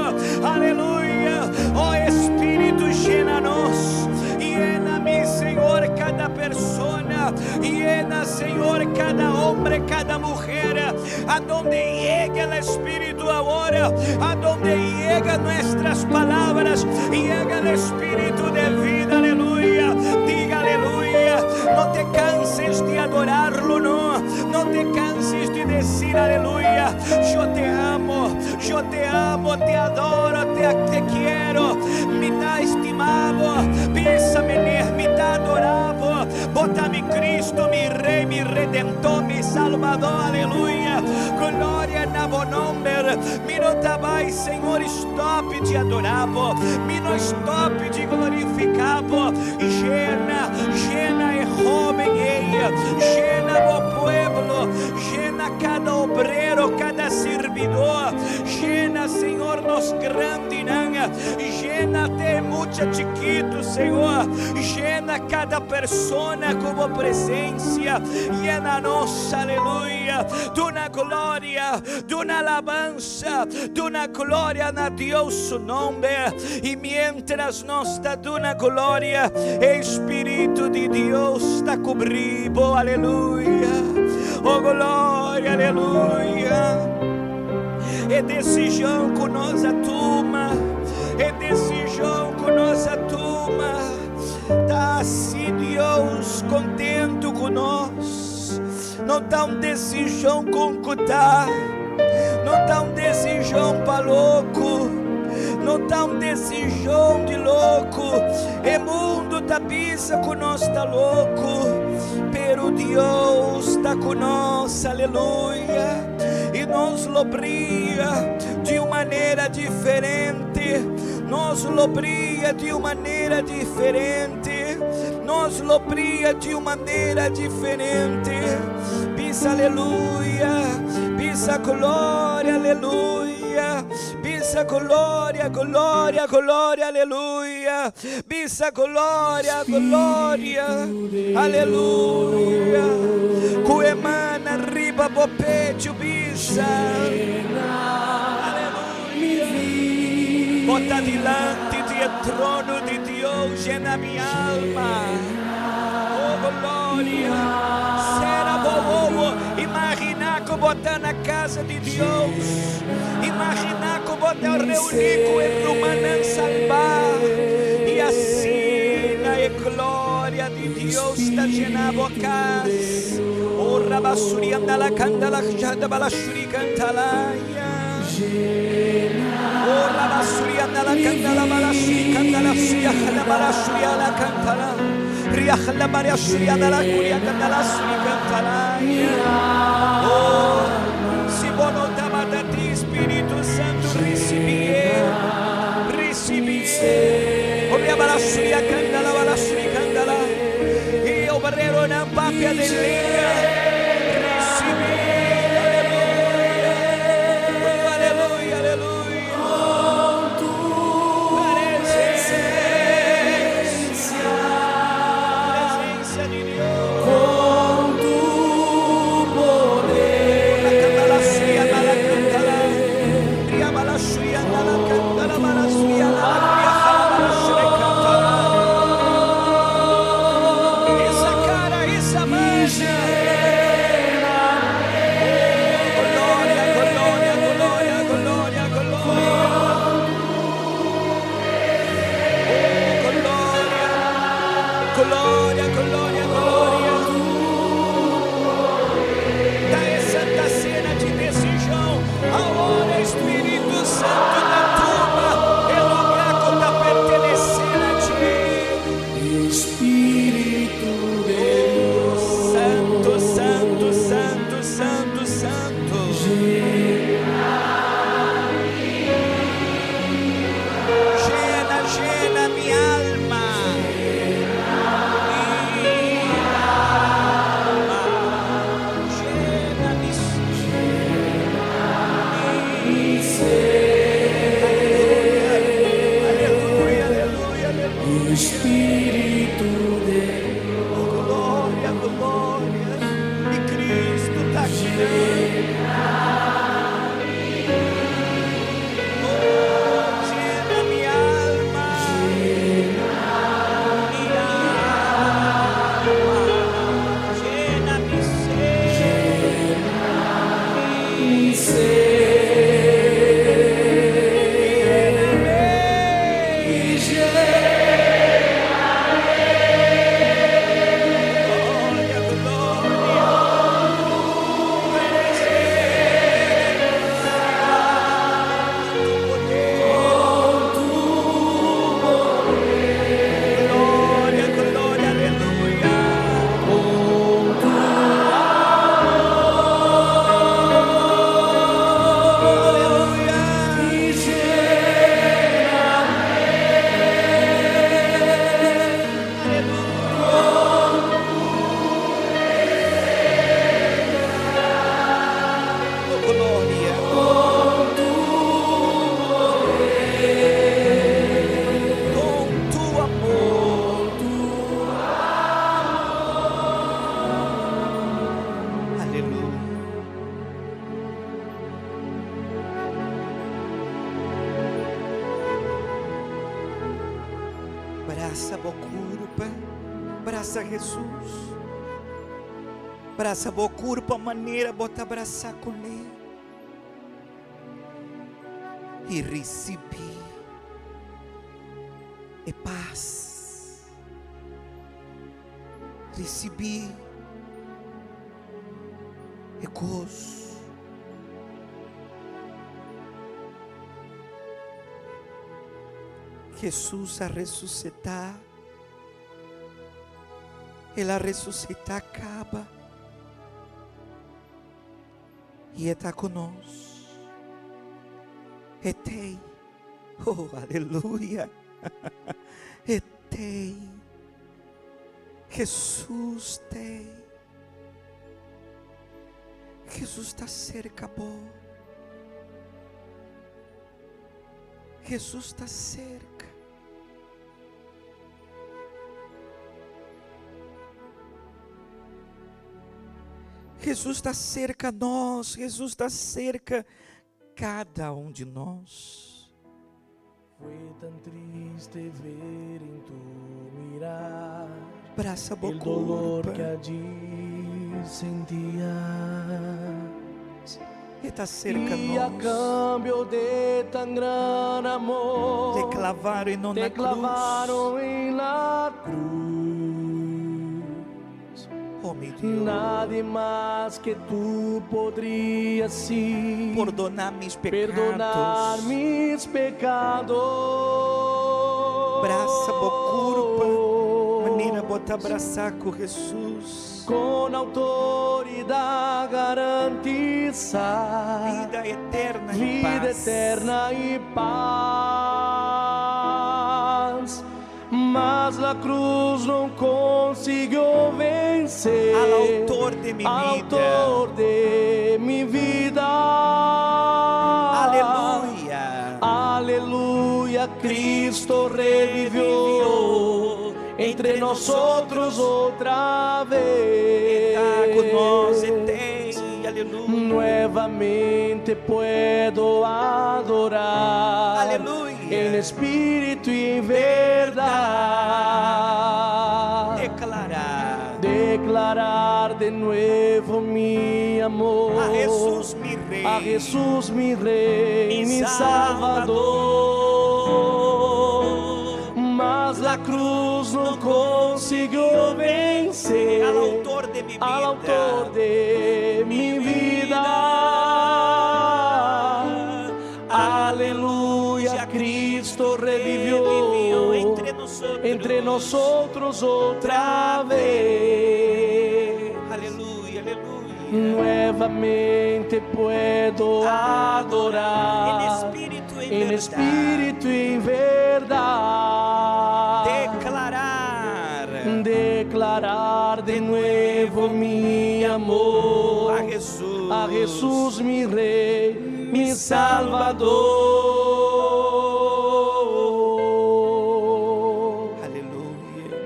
Aleluya. Oh Espíritu, llénanos. Llena, mi Señor, cada persona. Llena, Señor, cada hombre, cada mujer. A donde llegue el Espíritu ahora, a donde llegan nuestras palabras, llega el Espíritu de vida. Aleluya. Diga aleluya. No te canses de adorarlo, no. No te canses de decir aleluya. Yo te amo, yo te amo, te adoro, te quiero. Mi ta stima bo, bisa meneer, mi ta adora bo. Bo ta mi Cristo, mi Rey, mi Redentor, mi Salvador, aleluya. Gloria na bo nomber. Mi no ta bay, Señor, stop di adora bo. Mi no stop di glorifica bo. Llena, llena e hoben ei. Llena bo pueblo. Llena cada obrero, cada servidor. Llena, Señor, nos grandenan. Llena te mucha chikitu, Señor. Llena cada persona ku bo presensia. Llena nos, aleluya. Duna gloria, duna alabansa, duna gloria na Dios su nomber. I mientras nos ta duna gloria, Spiritu di Dios ta kubri bo, aleluya. Oh gloria, aleluya. E desishon ku nos a tuma, e desishon ku nos a tuma. Ta si Dios kontentu ku nos. No ta un desishon ku ta, no ta un desishon pa loko, no ta un desishon di loko. E mundu ta pensa ku nos ta loko, pero Dios ta ku nos, aleluya. I nos lo bria di un manera diferente. Nos lo bria di un manera diferente. Nos lo bria di un manera diferente. Bisa aleluya, bisa gloria, aleluya. Bisa gloria, gloria, gloria, aleluya. Bisa gloria, gloria, aleluya. Ku man riba bo pechu bisa. Aleluya. Bo ta dilanti di trono di Dios, llena mi alma. Oh, gloria. Sera bo wowo. Imaginá ku bo ta na kas di Dios. Imaginá ku bo ta reuní ku e rumannan salbá. I asina e gloria di Dios ta yena bo kas. Oh, rabasuri andala candala janda balashuri cantalaya. Oh, rabasuri andala candala balashuri candala suya jala balashuri ala cantala. Ria jala maria suri andala curia candala suri cantalaya. Oh, si bo no tabata tin Spiritu Santu, risibié, risibié. Oh, ria balashuri candala balashuri candala. I obreronan papia. Papia den lenga. Risibí. Aleluya. Aleluya, aleluya. Presensia. Presensia di Dios. Esa cara, esa magia. Gloria, gloria, gloria, gloria, gloria. Oh, gloria, gloria, gloria, gloria. Ta e Santa Sena di desishon. Awor Spiritu Santu ta tuma e lugá ku ta pertenesé na dje. Espíritu de Dios. Santu, Santu, Santu, Santu, Santu. Llena, llena mi alma. Mi alma. Llena mi mi ser. Aleluya, aleluya, aleluya. Espíritu de Oh, gloria, gloria. I Kristu ta aki. Oh, llena mi alma. Mi alma. Llena mi ser. Mi ser. Lléname. Gloria, gloria. Presencia, tu poder. Gloria, gloria, aleluya. Con tu Aleluya. y lléname. Aleluya. Oh, gloria. Con tu Con tu amor. tu Aleluya. Brasa bo kurpa, brasa Jesus. Brasa bo kurpa manera bo ta brasá kuné. I risibí e pas. Risibí e goso. Jesus a resusitá. El a resusitá kaba. I E ta ku nos. E t'ei. Oh, aleluya. E t'ei. Jesus t'ei. Jesus ta serka bo. Jesus ta serka. Jesus ta serka nos, Jesus ta serka kada un di nos. Fue tan triste ver en tu mirar Brasa el dolor bo kurpa. Que allí sentías. E ta serka Y a nos. cambio de tan gran amor, Te klavaron te na krus. clavaron en la cruz. Oh, mi Dios. Nadie más que tú podría así Pordoná mis perdonar pecados. Mis pecados. Brasa bo kurpa. Manera bo ta brasá ku Jesus. Con autoridad garantizar Bida eterno i vida pas. Eterna y paz. Mas Mas la cruz no consiguió vencer Al autor de mi al vida. autor de mi vida. Aleluya. Aleluya, Cristo revivió entre nosotros otra vez. Ta ku nos, e t'ei, aleluya. Nuevamente puedo adorar. Aleluya. En espíritu y en verdad. Declarar Declarar de nuevo mi amor. a Jesús mi Rey. A Jesús mi Rey, Mi mi Salvador. Mas la cruz no consiguió vencer Al autor de mi vida. al autor de mi vida. Aleluya, Cristo revivió Revivió entre nosotros. entre nosotros otra vez. Aleluya, aleluya. Nuevamente puedo adorar En espíritu y en en verdad. espíritu y en verdad. Declarar Declarar de nuevo mi amor a Jesús. a Jesús mi Rey, mi Salvador. Aleluya.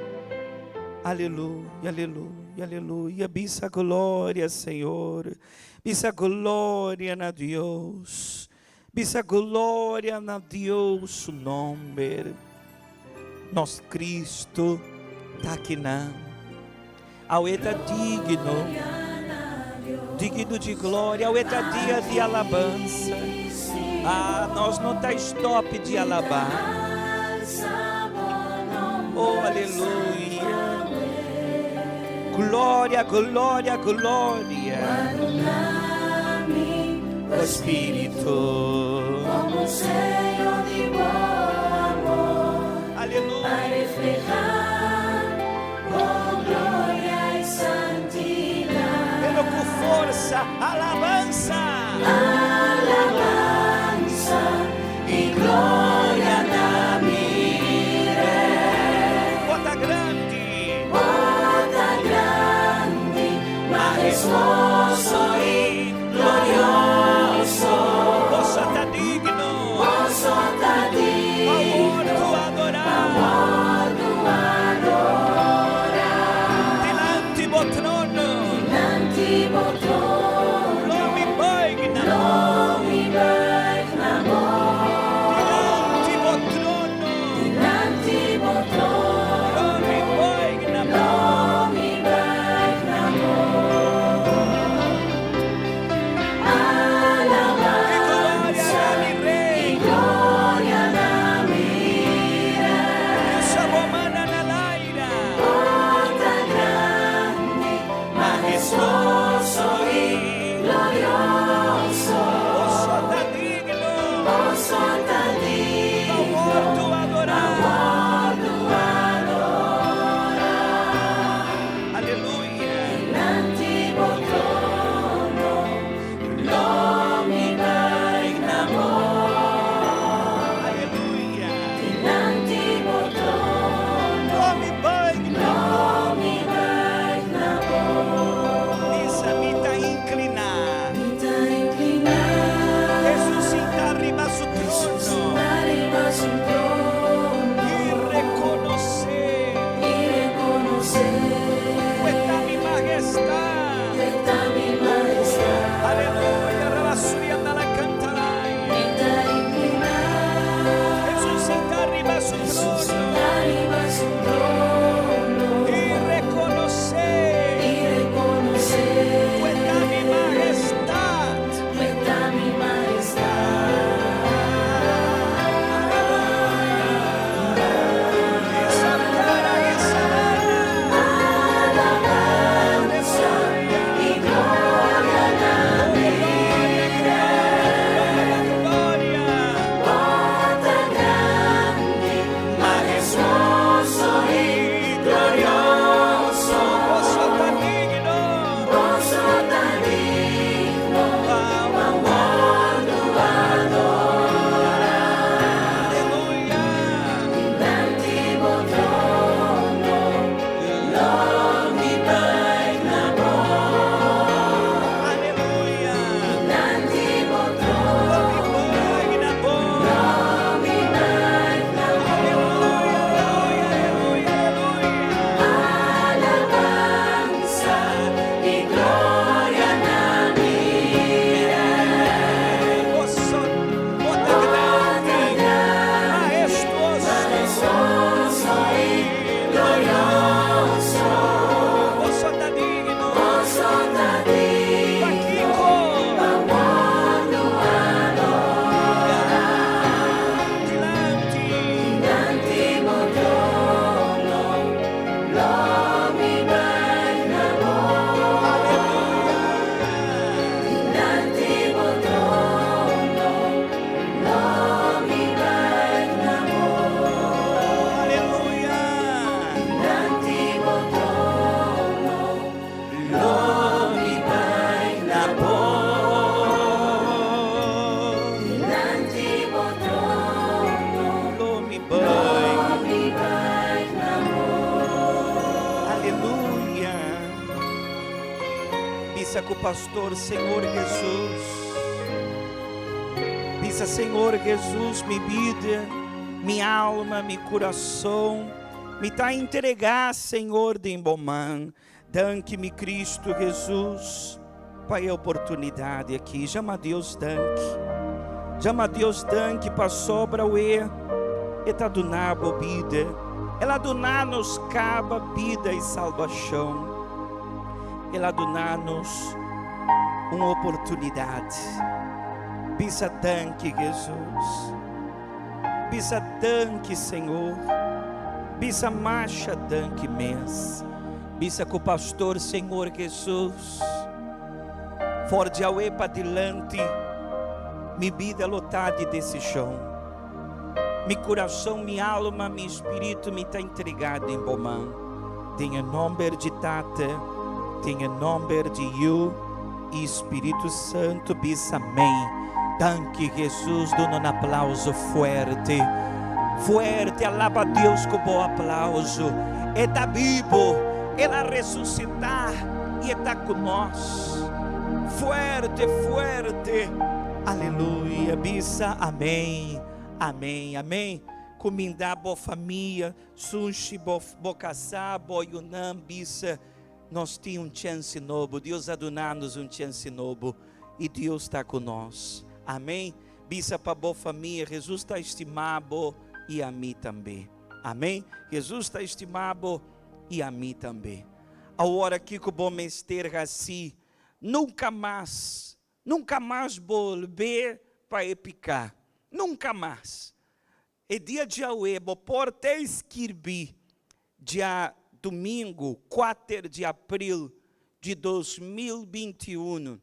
Aleluya, aleluya, aleluya. Bisa gloria, Señor. Bisa gloria na Dios. Bisa gloria na Dios su nòmber. Nos Cristo ta akinan. Awe ta digno. Digno di gloria. Awe ta dia di alabansa. Ah, nos no ta stòp di alabá. Oh, aleluya. Gloria, gloria, gloria. O Spirito. Komo seyo di bo amor, Aleluya. Pa reflehá bo gloria i santidat. Pero ku forsa, alabansa. Alabansa i gloria na mi Bo ta grandi. Bo ta grandi, mahestuoso i glorioso. Bo ta digno. Bo ta digno, Pa adorá. Adorá. Dilanti bo trono. Dilanti bo trono, Lo mi buig na. Lo pastor Señor Jesus. Bisa Señor Jesus, mi bida, mi alma, mi curason, mi ta entrega Señor den bo man. Danki mi Cristo Jesus pa e oportunidad aki. Jama Dios danki. Jama Dios danki pasobra awe E ta duna bo bida. El a duna nos caba bida y salbacion. El a duna nos un oportunidad. Bisa danki Jesus. Bisa danki Señor. Bisa masha danki mes. Bisa ku pastor Señor Jesus, for di awe padilanti mi bida lo ta di desishon. Mi kurason, mi alma, mi spiritu mi ta entrega den bo man. Den e nomber di Tata, den e nomber di Yu i Spiritu Santu bisa amen. Danki Jesus, duna un aplauso fuerte. Fuerte, alaba Dios ku bo aplauso. E ta bibo, El a resusitá i e ta ku nos. Fuerte, fuerte. Aleluya. Bisa amen, amen, amen. Kumindá bo famia, sunshi bo, bo kasá, bo yunan, bisa nos tin un chènse nobo. Dios a duna nos un chènse nobo i Dios ta ku nos. Amen. Bisa pa bo famia, Jesus ta stima bo i ami tambe. Amen. Jesus ta stima bo i ami tambe. Awor kiko bo mester hasi? Nunka mas, nunka mas bolbe pa e piká. Nunka mas. E dia djawe bo por te skirbi dia domingo 4 di april di 2021.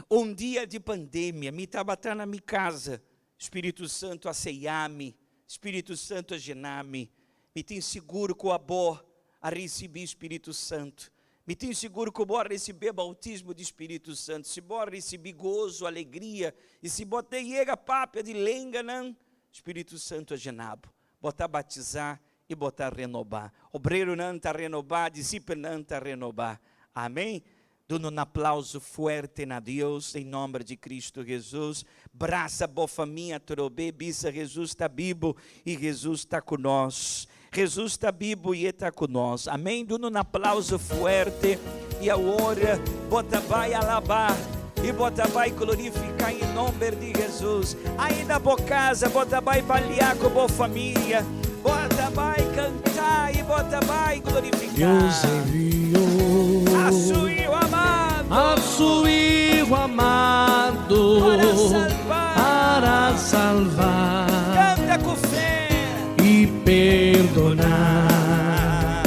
Un dia di pandemia, mi tabata na mi casa, Spiritu Santu a seya mi, Spiritu Santu a yena mi. Mi tin sigur cu abo a ricibi Spiritu Santu. Mi tin sigur cu bo a ricibi bautismo di Spiritu Santu. Si bo a ricibi gozo, alegria, y si bo te yega papia di lenganan, Spiritu Santu a yena bo. Bo ta batiza y bo ta renoba. Obreronan ta renoba, discipelnan ta renoba. Amen. Duna un aplauso fuerte na Dios den nomber di Cristo Jesus. Brasa bo famia trobe, bisa Jesus ta bibo y Jesus ta cu nos. Jesus ta bibo y e ta cu nos. Amen. Duna un aplauso fuerte y awor bo ta bay alaba y bo ta bay glorifica en nomber di Jesus. Ainda bo casa bo ta bay balia cu bo famia. Bo ta bay canta y bo ta bay glorifica. Dios envió a su Hijo amado, a su Hijo amado para salvar, para salvar Canta cu fe y perdonar.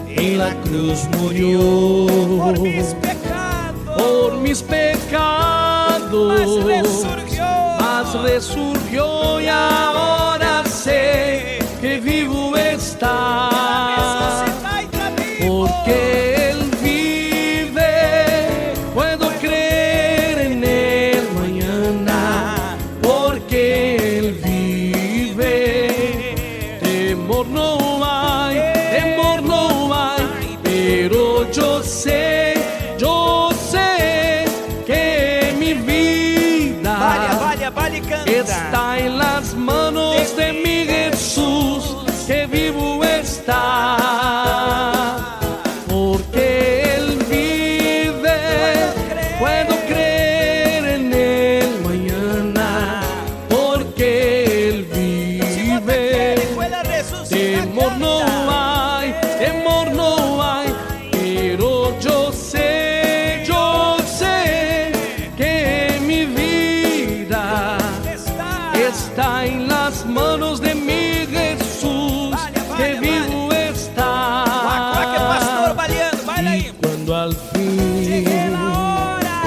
En la cruz murió por mis pecados, por mis pecados, mas resurgió, mas resurgió y ahora sé que vivo está. Resucitá y ta bibo. Porque Él vive, puedo creer en Él mañana. Porque Él vive, temor no hay, temor no hay. Pero yo sé que mi vida Balia, balia, balia y canta. está en las manos de mi Jesús, que vivo está. Porque Él vive, puedo creer en Él mañana. Porque Él vive, temor no hay, temor no hay. Pero yo sé que mi vida está en las manos de mi Jesús, que vivo está. Wak, pastor baliando, baila Y ahí. cuando al fin Llegue la hora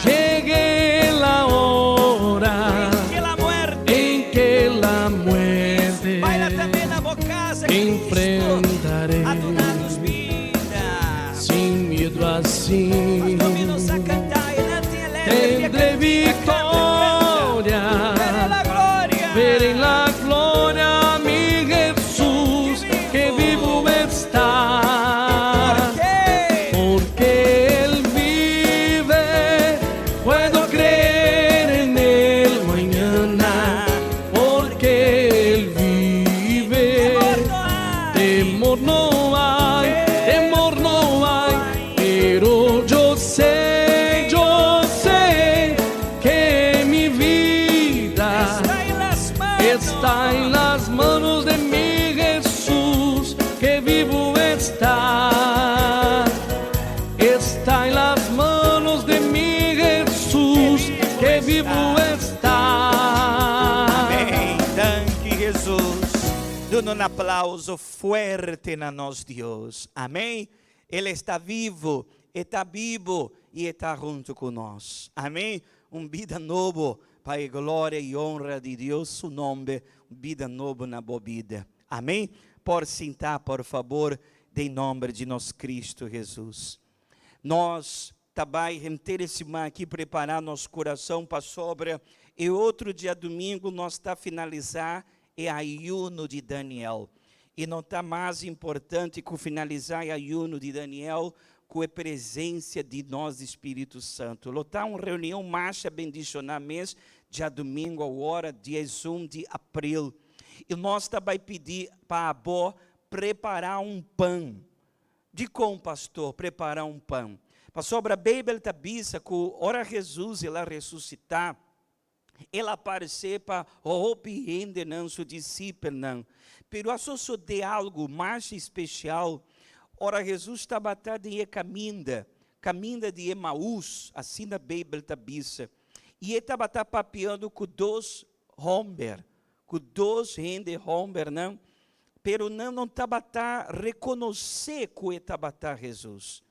llegue la hora en que la muerte en que la muerte Baila también na bo casa, Cristo enfrentaré a duna-nos vida. sin miedo así Pastor Minos a cantar, tendré victoria. Veré la gloria. Veré en la gloria a mi Jesús que vivo está. ¿Por qué? Porque Él vive, Que vivo está. Amèn. Danki, Hesus. Duna un aplouso fuerte na nos Dios. Amèn. E ta bibu, e ta bibu i e ta huntu ku nos. Amèn. Un bida nobo pa e gloria i honra di Dios, su nòmber, bida nobo na bo bida. Amèn. Por sinta, por fabor, den nòmber di nos Kristu Hesus. Nos tambe henter e siman aki prepará nos kurason pa sobre i otro djadumingu nos ta finalisá e ayuno di Daniel. I no ta mas importante ku finalisá e ayuno di Daniel ku e presensia di nos Spiritu Santu. Lo ta un reunion mas bendishoná mes, djadumingu, awor, dia 1 di aprel. I nos tambe pidi pa bo prepará un pan. Dikon, pastor, prepará un pan? Pasobra e Beibel ta bisa ku ora Hesus el a resusitá, el a aparesé pa hopi hende nan su disipelnan. Pero a sosodé algu mas spesial. Ora Hesus tabata den kaminda, kaminda di Emaús, asina Beibel ta bisa. I e tabata papiando ku dos hòmber, ku dos hende hòmber, no? Pero nan no tabata rekonosé ku tabata Hesus.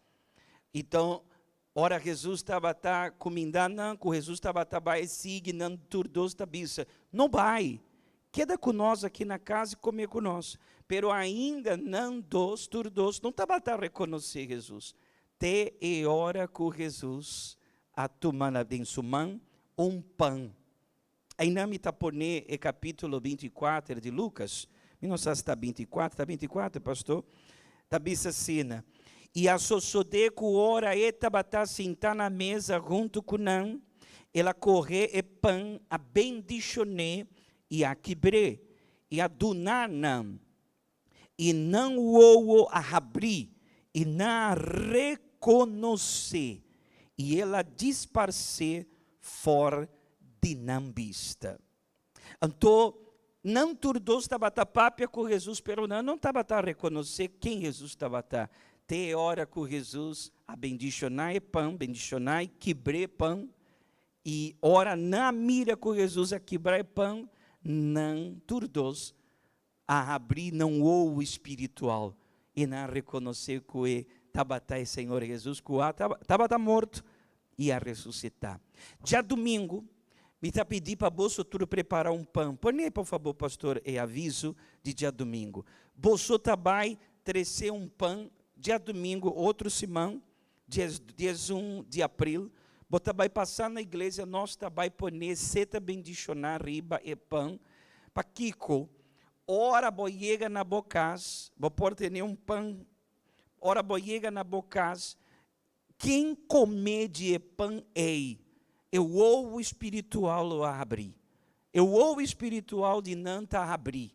Anto, ora Hesus tabata kumindando, ku Hesus tabata bai sigui, nan tur dos ta bisa: "No bai, keda ku nos aki na kas i kome ku nos." Pero ainda nan dos, tur dos, no tabata rekonosé Hesus. Te e ora ku Hesus a tuma den su man un pan. Ainda mi ta pone e kapítulo 24 di Lukas. Mi no sa si ta 24, ta 24, pastor? Ta bisa asina: "I a sosodé ku ora e tabata sintá na mesa huntu ku nan, el a kohe e pan, a bendishon'é i a kibr'é, i a duna nan. I nan wowo a habri, i nan a rekonos'é, i el a disparsé for di nan bista." Anto, nan tur dos tabata papia ku Hesus, pero nan no tabata rekonosé ken Hesus tabata. Te ora ku Hesus a bendishoná e pan, bendishoná i kibra e pan, i ora nan a mira ku Hesus a kibra e pan, nan tur dos a habri nan wowo spiritual i nan a rekonosé ku e tabata e Señor Hesus ku tabata morto i a resusitá. Djadumingu, mi ta pidi pa boso tur prepará un pan. Pone, por fabor, pastor, e aviso di djadumingu. Boso tambe trese un pan djadumingu, otro siman, dia 1 di aprel. Bo tambe pasa na iglesia, nos tambe pone seta bendishoná riba e pan. Pa kiko, ora bo yega na bo kas, bo por tene un pan. Ora bo yega na bo kas, ken kome di e pan ei, e wowo spiritual lo habri. E wowo spiritual di nan ta habri.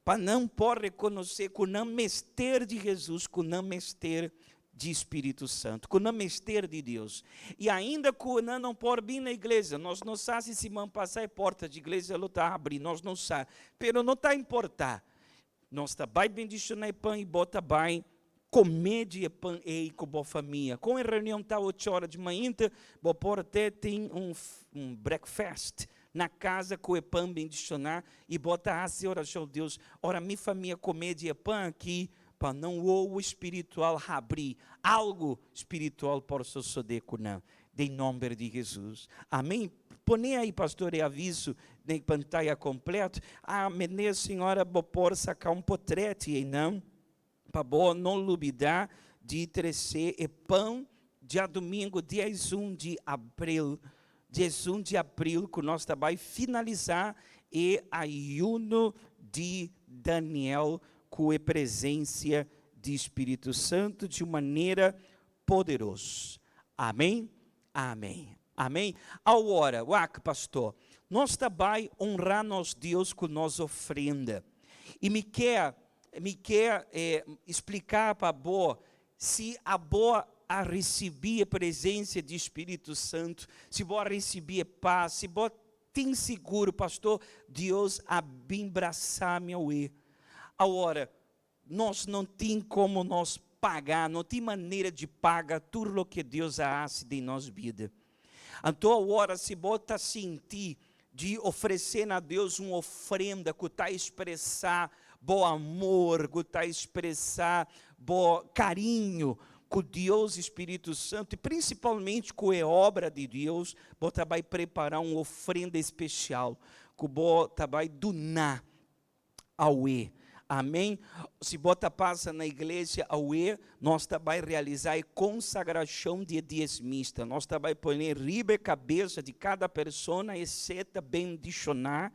Pa nan por rekonosé ku nan mester di Hesus, ku nan mester di Spiritu Santu, ku nan mester di Dios. I ainda ku nan no por bin na iglesia, nos no sa si siman pasá e porta di iglesia lo ta habri, nos no sa, pero no ta importá. Nos ta bai bendishoná e pan i bo ta bai kome di e pan ei ku bo famia. Ku e reunion ta 8 or di mainta, bo por te tin un breakfast na kas ku e pan bendishoná i bo ta hasi orashon: "Dios, ora mi famia kome di e pan aki, pa nan wowo spiritual habri, algu spiritual por sosodé ku nan." Den nòmber di Hesus. Amèn. Pone ei, pastor, e aviso na pantaya kompleto. Ah, menina, señora, bo por saka un potrèt ei no, pa bo no lubidá di trese e pan djadumingu, dia 1 di aprel. Dia 1 di aprel, ku nos tambe finalisá e ayuno di Daniel ku e presensia di Spiritu Santu di un manera poderoso. Amèn? Amèn. Amèn. Awor, wak, pastor, nos tambe honra nos Dios ku nos ofrenda. I mi ke splika pa bo si abo a risibí e presensia di Spiritu Santu, si bo a risibí pas, si bo tin sigur, pastor, Dios a bin brasa mi. Awor, nos no tin komo nos paga, no tin manera di paga tur loke Dios a hasi den nos bida. Anto awor si bo ta sinti di ofresé na Dios un ofrenda ku ta ekspresá bo amor, ku ta ekspresá bo kariño ku Dios i Spiritu Santu, i prinsipalmente ku e obra di Dios, bo ta bai prepará un ofrenda espesial ku bo ta bai duna awe. Amén. Si bo ta pasa na iglesia awe, nos ta bai realisá e konsagrashon di e diesmista. Nos ta bai pone riba e kabesa di kada persona e seta bendishoná.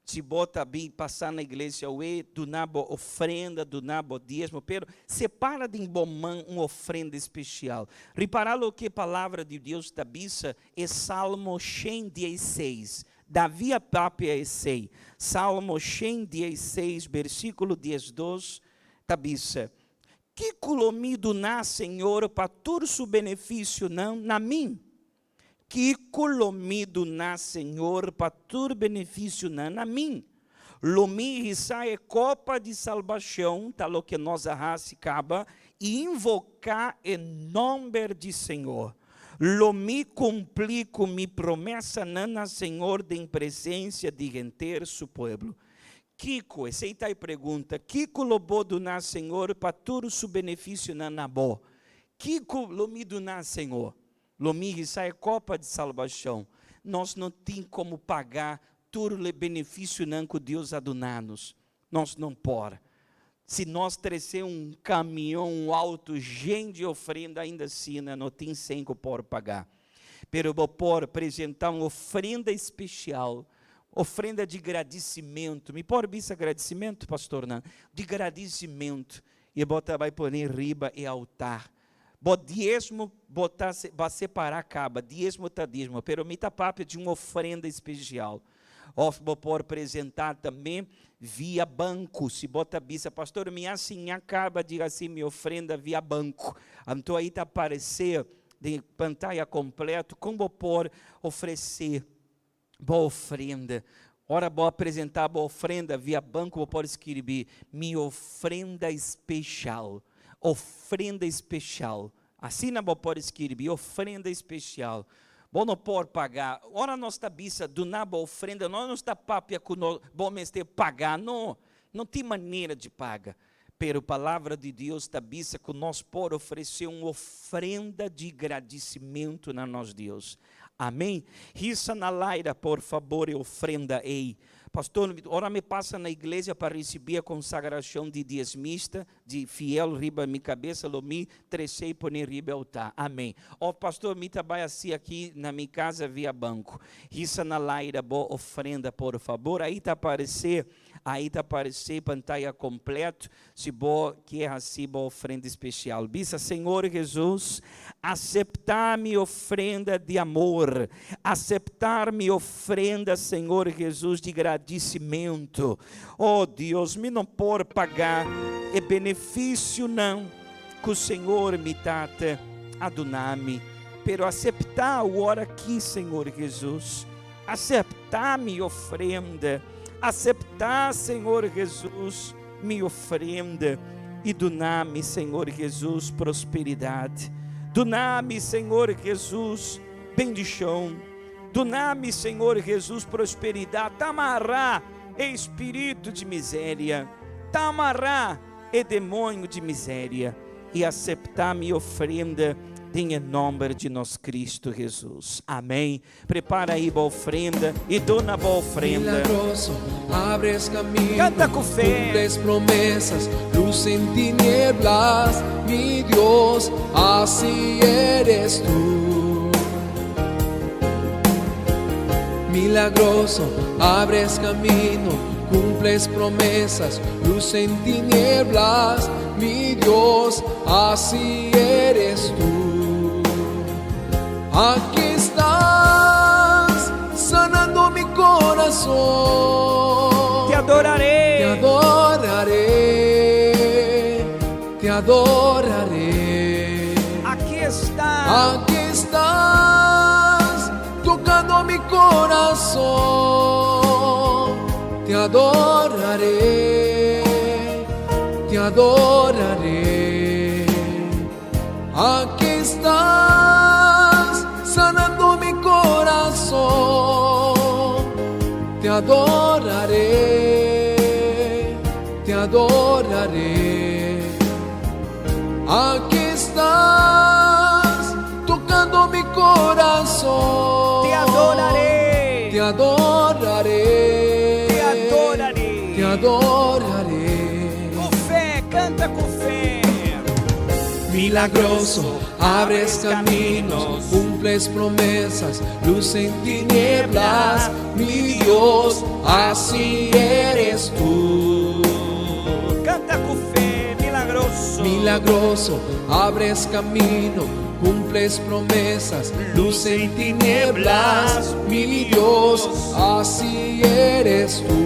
Si bo ta bin pasa na iglesia awe, duna bo ofrenda, duna bo diesmo, pero separa den bo man un ofrenda espesial. Ripará loke e Palabra di Dios ta bisa, e Salmo 116. Davi a papia esei. Salmo 116, bersíkulo 12 ta bisa, Kiko lo mi duná Señor pa tur su benefisionan na mi? Kiko lo mi duná Señor pa tur benefisionan na mi? Lo mi hisá e kopa di salbashon, ta loke nos a hasi kaba, i invoká e nòmber di Señor. Lo mi kumpli ku mi promesanan na Señor den presensia di henter su pueblo. Kiko, esei ta e pregunta, kiko lo bo duna Señor pa tur su benefisionan na bo? Kiko lo mi duna Señor? Lo mi hisa e kopa di salbashon. Nos no tin komo paga tur e benefisionan ku Dios a duna nos. Nos no por. Si nos trese un kamion, un outo yen di ofrenda, ainda asina no tin sen ku por paga. Pero bo por presentá un ofrenda espesial, ofrenda di gradisimentu. Mi por bisa gradisimentu, pastornan? Di gradisimentu. I bo ta bai pone riba e altar. Bo diesmo bo ta bo a separá kaba, diesmo ta diesmo, pero mi ta papia di un ofrenda espesial. Òf bo por presentá tambe via banku. Si bo ta bisa, Pastor, mi a siña kaba di hasi mi ofrenda via banku. Anto ei ta aparesé den pantaya kompleto kon bo por ofresé bo ofrenda. Ora bo a presentá bo ofrenda via banku, bo por skirbi, Mi ofrenda espesial. Ofrenda espesial. Asina bo por skirbi, ofrenda espesial. Bo no por paga. Ora nos ta bisa duna bo ofrenda, no nos ta papia ku no bo mester paga, no. No tin manera di paga. Pero Palabra di Dios ta bisa ku nos por ofresé un ofrenda di gradisimentu na nos Dios. Amén. Hisa na laira, por fabor, e ofrenda ei. Pastor, ora mi pasa na iglesia pa risibí e konsagrashon di diesmista, di fiel riba mi kabesa lo mi trese i pone riba e altar. Amén. Of pastor mi ta bai hasi aki na mi casa via banco. Hisa na laira bo ofrenda por fabor. Ahí ta aparece, ahí ta aparece pantaya completo si bo kier hasi bo ofrenda especial. Bisa, Señor Jesus, acepta mi ofrenda di amor. Aceptar mi ofrenda, Señor Jesus, di gradicimento. Oh Dios, mi no por paga e beneficionan cu Señor mi Tata a duna mi, pero acepta awor aki, Señor Jesus, acepta mi ofrenda, acepta, Señor Jesus, mi ofrenda y duna mi, Señor Jesus, prosperidad, duna mi, Señor Jesus, bendicion. Duna mi, Señor Jesus, prosperidad. Ta amará e espírito de miséria, ta amará e demônio de miséria e aceptá mi ofrenda den e nòmber di nos Cristo Jesus. Amém. Prepara aí bo ofrenda e duna bo ofrenda. Milagroso, abres camino, Canta cu fe. cumples promesas, luz en tinieblas, mi Dios, así eres tú. Milagroso, abres camino, cumples promesas, luz en tinieblas, mi Dios, así eres tú. Aquí estás, sanando mi corazón. Te adoraré. Te adoraré, te adoraré. Aquí está. Aquí estás, tocando mi corazón. Te adoraré, te adoraré. Aquí estás, sanando mi corazón. adoraré, te adoraré. Aquí estás tocando mi corazón. Te adoraré. Te adoraré. Te adoraré. Te adoraré. Ku fe, kanta ku fe. Milagroso, abres caminos, cumples promesas, luz en tinieblas, mi Dios, así eres tú. Kanta ku fe, milagroso. Milagroso, abres camino, cumples promesas, luz en tinieblas, mi Dios, así eres tú.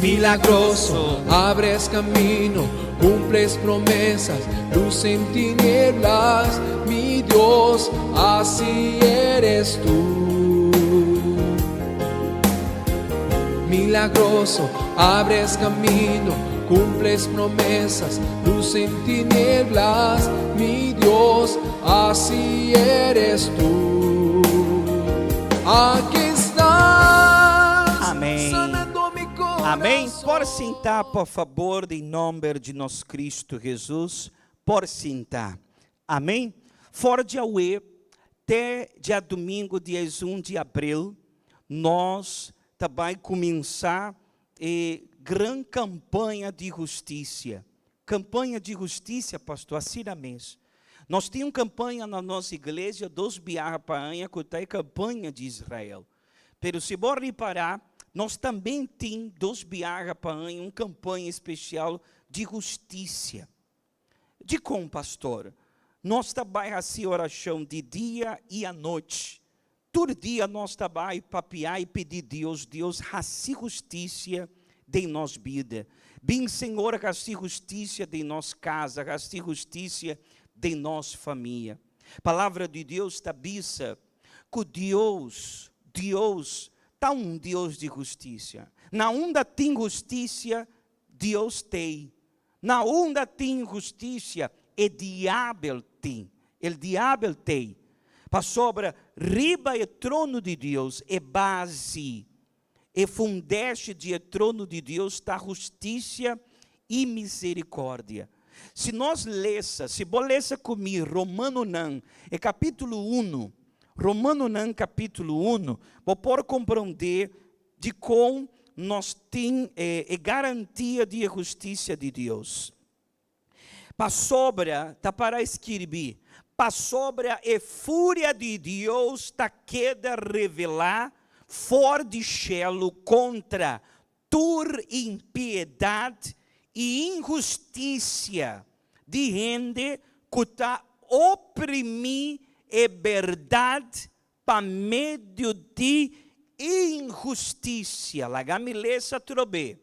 Milagroso, abres camino, cumples promesas, luz en tinieblas, mi Dios, así eres tú. Milagroso, abres camino, cumples promesas, luz en tinieblas, mi Dios, así eres tú. Aquí estás, Amèn. sanando mi corazón. Amèn. Por sinta, por fabor, den nòmber di nos Kristu Hesus. Por sinta. Amèn. For di awe, te djadumingu, dia 1 di aprel, nos tambe ta kuminsá e gran kampaña di hustisia. Kampaña di hustisia, pastor, asina mes. Nos tin un kampaña na nos iglesia, dos biaha pa aña, ku ta e kampaña di Israel. Pero si bo ripará, nos tambe tin dos biaha pa aña, un kampaña spesial di hustisia. Dikon, pastor? Nos tambe hasi orashon di dia i anochi. Tur dia nos tambe papia i pidi Dios, Dios, hasi hustisia den nos bida. Bin, Señor, hasi hustisia den nos kas, hasi hustisia den nos famia. Palabra di Dios ta bisa ku Dios, Dios, ta un Dios di hustisia. Na unda tin hustisia, Dios tin. Na unda tin hustisia, e diabel tin. E diabel tin. Pasobra riba e trono di Dios e base, e fundeshi di trono di Dios ta hustisia i miserikòrdia. Si nos lesa, si bo lesa ku mi Romanonan, e kapítulo 1, Romanonan kapítulo 1, bo por komprondé di kon nos tin e garantia di hustisia di Dios. Pasobra, ta pará skirbí, pasobra e furia di Dios ta keda revelá for di shelu kontra tur impiedat i inhustisia di hende ku ta oprimí e bèrdat pa medio di inhustisia. Laga mi lesa atrobe.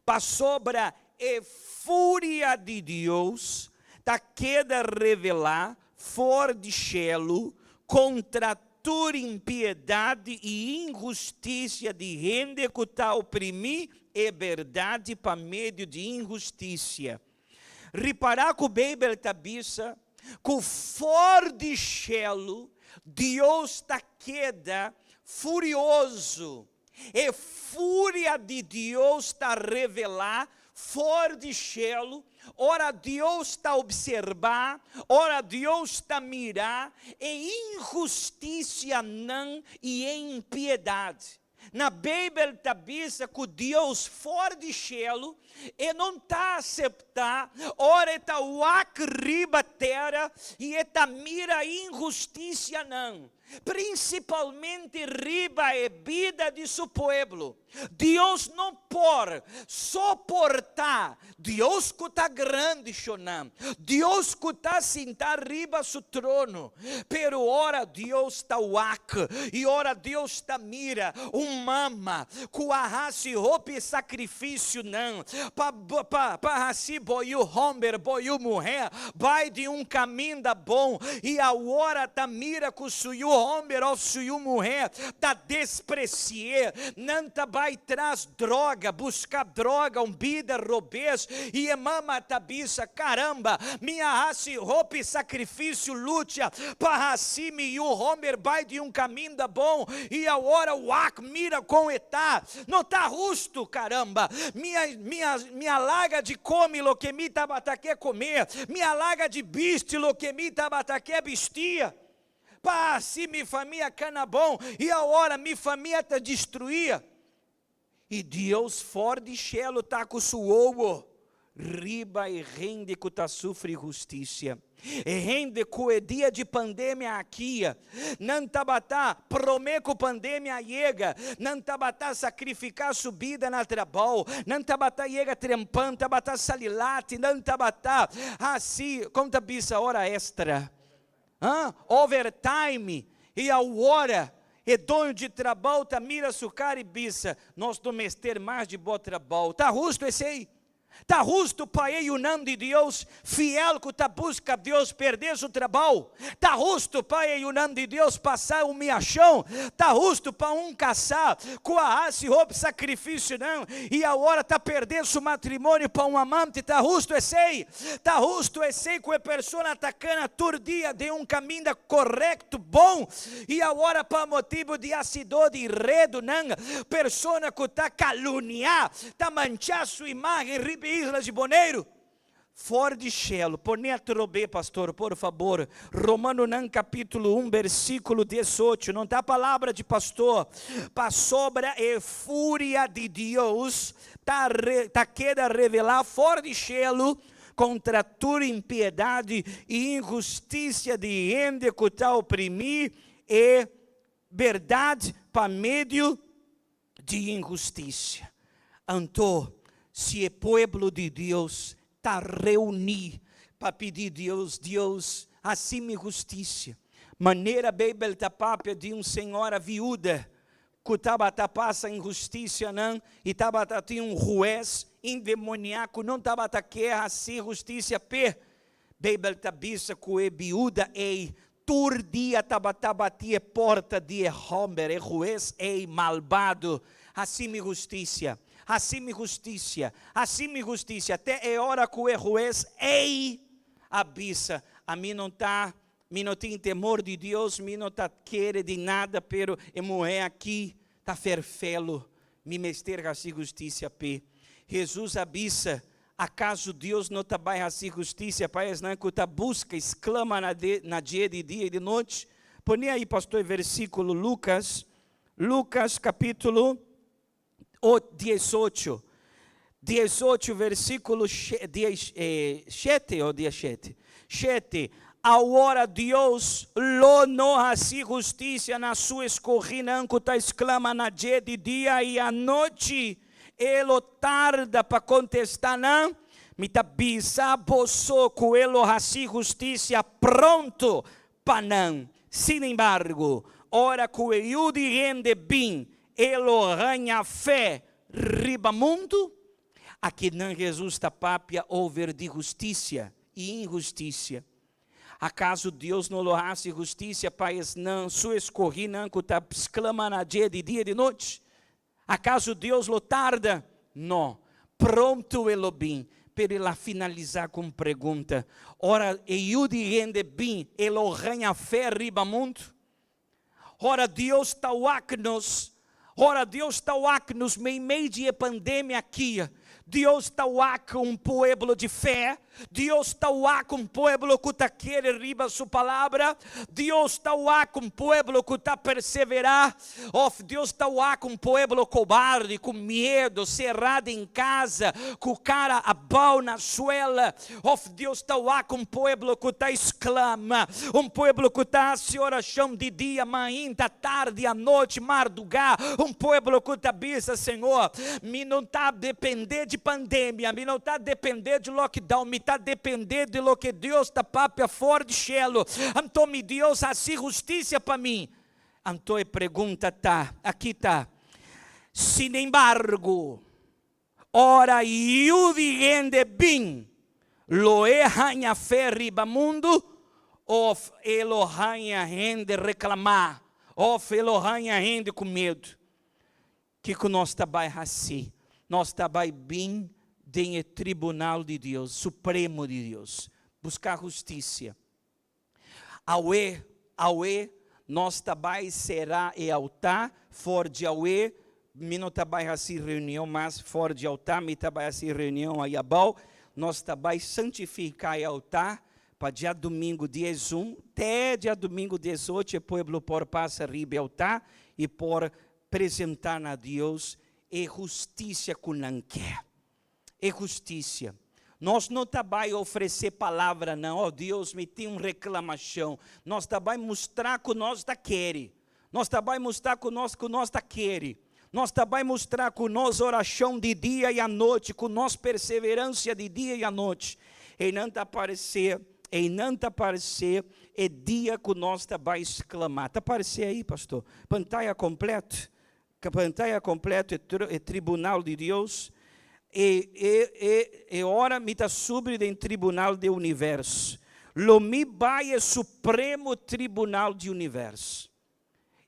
Pasobra e furia di Dios ta keda revelá for di shelu kontra tur impiedat i inhustisia di hende ku ta oprimí e bèrdat pa medio di inhustisia. Ripará ku Beibel ta bisa ku for di shelu Dios ta keda furioso. E furia di Dios ta revelá for di shelu, ora Dios ta opservá, ora Dios ta mira, e inhustisianan i impiedat. Na Beibel ta bisa ku Dios for di shelu e no ta aseptá, ora e ta wak riba tera i e ta mira inhustisianan, prinsipalmente riba e bida di su pueblo. Dios no por soportá, Dios ku ta grandi, shonnan, Dios ku ta sintá riba su trono, pero ora Dios ta wak i ora Dios ta mira un mama ku a hasi hopi sakrifisionan pa pa pa hasi bo yu hòmber, bo yu muhé, bai den un kaminda bon i awor ta mira ku su yu hòmber òf su yu muhé ta despresi'é. Nan ta bai tras droga, buska droga, un bida robes, i e mama ta bisa, Karamba, mi a hasi hopi sakrifisio, lucha pa hasi mi yu hòmber bai di un kaminda bon, i awor wak, mira kon e ta. No ta hustu, karamba! Mi a, mi a, mi a laga di kome loke mi tabata ke kome, mi a laga di bisti loke mi tabata ke bisti, pa hasi mi famia kana bon, i awor mi famia ta destruí. I Dios for di shelu ta ku su wowo riba e hende ku ta sufri hustisia. E hende ku e dia di pandemia aki, nan tabata, promé ku pandemia a yega, nan tabata sakrifiká su bida na trabou, nan tabata yega trempan, tabata sali lati, nan tabata hasi, kon ta bisa ora èstra? Ha? Overtime! I awor e doño di trabou ta mira su kara i bisa, Nos no mester mas di bo trabou. Ta hustu esei? Ta hustu pa e yunan di Dios fiel ku ta buska Dios perde su trabou? Ta hustu pa e yunan di Dios pasa humiashon? Ta hustu pa un kasá ku a hasi hopi sakrifisionan i awor ta perde su matrimonio pa un amante? Ta hustu esei? Ta hustu esei ku e persona ta kana tur dia den un kaminda korekto, bon, i awor pa motibu di hasido di redunan, persona ku ta kaluniá, ta manchá su imágen riba e isla di Boneiru? For di shelu, pone atrobe, pastor, por fabor, Romanonan kapítulo un, bersíkulo diesocho, no ta palabra di pastor, pasobra e furia di Dios ta ta keda revelá for di shelu kontra tur impiedad i inhustisia di hende ku ta oprimí e bèrdat pa medio di inhustisia. Anto, si e pueblo di Dios ta reuní pa pidi Dios, Dios, hasi mi hustisia, manera Beibel ta papia di un señora viuda ku tabata pasa inhustisianan i tabata tin un hues endemoniá ku no tabata ke hasi hustisia p'e. Beibel ta bisa ku e biuda ei tur dia tabata bati e porta di e hòmber, e hues ei malbado, Hasi mi hustisia, hasi mi hustisia, hasi mi hustisia, te e ora ku e hues ei a bisa, Ami no ta Mi no tin temor di Dios, mi no ta kere di nada, pero e muhé aki ta ferfelo, mi mester hasi hustisia p'e. Hesus a bisa, Akaso Dios no ta bai hasi hustisia pa esnan ku ta buska i sklama na na dje di dia i di nochi? Pone ai, pastor, e versíkulo Lukas, Lukas kapítulo 18, 18 versíkulo 7 o 17? 7, Awor Dios lo no hasi hustisia na su eskohínan ku ta esklama na dje di dia i anochi, E lo tarda pa kontestá nan? Mi ta bisa boso ku e lo hasi hustisia pronto pa nan. Sin embargo, ora ku e Yu di hende bin, e lo haña fe riba mundu? Akinan Hesus ta papia over di hustisia i inhustisia. Akaso Dios no lo hasi hustisia pa esnan, su eskohínan, ku ta sklama na dje di dia i di nochi? Akaso Dios lo tarda? No, pronto e lo bin. Pero el a finalisá ku un pregunta, Ora e Yu di hende bin, e lo haña fe riba mundu? Ora Dios ta wak nos, ora Dios ta wak nos meimei di e pandemia aki, Dios ta wak un pueblo di fe, Dios ta wak un pueblo ku ta kere riba su palabra, Dios ta wak un pueblo ku ta perseverá, òf Dios ta wak un pueblo kobardi, ku miedu, será den kasa, ku kara abou na suela, òf Dios ta wak un pueblo ku ta esklama, un pueblo ku ta hasi orashon di dia, mainta, tardi, anochi, mardugá, un pueblo ku ta bisa, Señor, mi no ta dependé di pandemia, mi no ta dependé di lockdown, mi ta dependé di loke Dios ta papia for di shelu. Anto mi Dios hasi hustisia pa mi. Anto e pregunta ta, aki ta, Sinembargo, ora Yu di hende bin, lo e haña fe riba mundu? Òf e lo haña hende reklamá, òf e lo haña hende ku medu. Kiko nos ta bai hasi? Nos ta bai bin den e tribunal di Dios, supremo di Dios, buska hustisia. Awe, awe, nos ta bai sera e altá, for di awe, mi no ta bai hasi reunion mas for di altá, mi ta bai hasi reunion ayabou, nos ta bai santifiká e altá, Pa djadumingu 11 te djadumingu 18 e pueblo por pasa riba e altá i por presentá na Dios e hustisia ku nan ke. E hustisia. Nos no ta bai ofresé palabranan, Oh Dios, mi tin un reklamashon. Nos ta bai mustra ku nos ta kere. Nos ta bai mustra ku nos ku nos ta kere. Nos ta bai mustra ku nos orashon di dia i anochi, ku nos perseveransia di dia i anochi. Einan ta aparesé, einan ta aparesé e dia ku nos ta bai sklamá. Ta aparesé ei, pastor? Pantaya kompleto. Pantaya kompleto e tribunal di Dios. E, e, e, e ora mi ta subi den tribunal di universo. Lo mi bai e supremo tribunal di universo.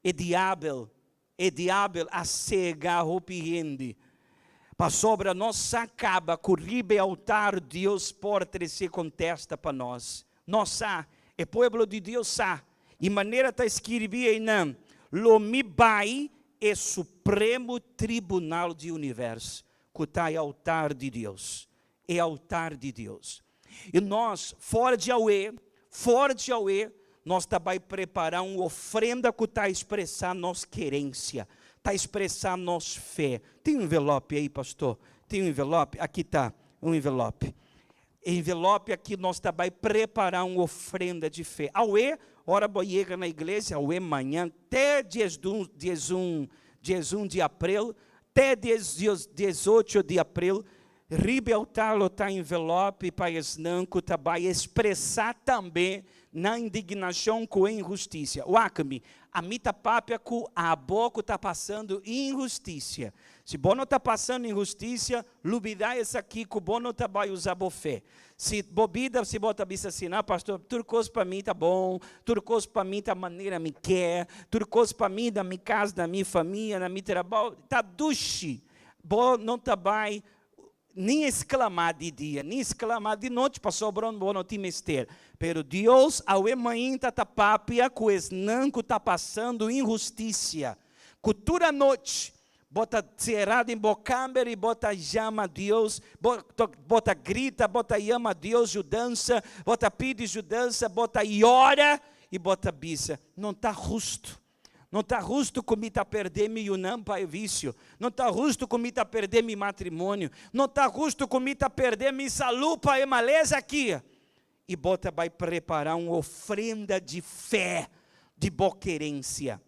E diabel, e diabel a sega hopi hende. Pasobra nos sa kaba ku riba e altar Dios por trese kontesta pa nos. Nos sa, e pueblo di Dios sa, i manera ta skirbi einan, Lo mi bai e supremo tribunal di universo, ku ta e altar di Dios. E altar di Dios. I nos, for di awe, for di awe, nos ta bai prepará un ofrenda ku ta ekspresá nos kerensia, ta ekspresá nos fe. Tin un envelòpi ei, pastor? Tin un envelòpi? Aki ta, un envelòpi. Envelope aki nos ta bai prepará un ofrenda di fe. Awe, ora bo yega na iglesia, awe mañan te diesdun, diesun, diesun di aprel, te dies, diesocho di aprel, riba e altar lo ta envelope pa esnan ku ta bai ekspresá tambe nan indignashon ku e inhustisia. Wak mi, ami ta papia ku abo ku ta pasando inhustisia. Si bo no ta pasando inhustisia, Lubidá esaki ku bo no ta bai usa bo fe. Si bo bida, si bo ta bisa asina, Pastor, tur kos pa mi ta bon, tur kos pa mi ta manera mi ke, tur kos pa mi na mi kas, na mi famia, na mi trabou, ta dushi. Bo no ta bai ni esklamá di dia, ni esklamá di nochi, pasobra bo no tin mester. Pero Dios awe mainta ta papia ku esnan ku ta pasando inhustisia, ku tur anochi Bo ta sera den bo kamber i bo ta yama Dios, bo bo ta grita, bo ta yama Dios yudansa, bo ta pidi yudansa, bo ta yora i bo ta bisa, No ta hustu, no ta hustu ku mi ta perdé mi yunan pa e visio, no ta hustu ku mi ta perdé mi matrimonio, no ta hustu ku mi ta perdé mi salú pa e malesa aki. I bo ta bai prepará un ofrenda di fe di bo kerensia.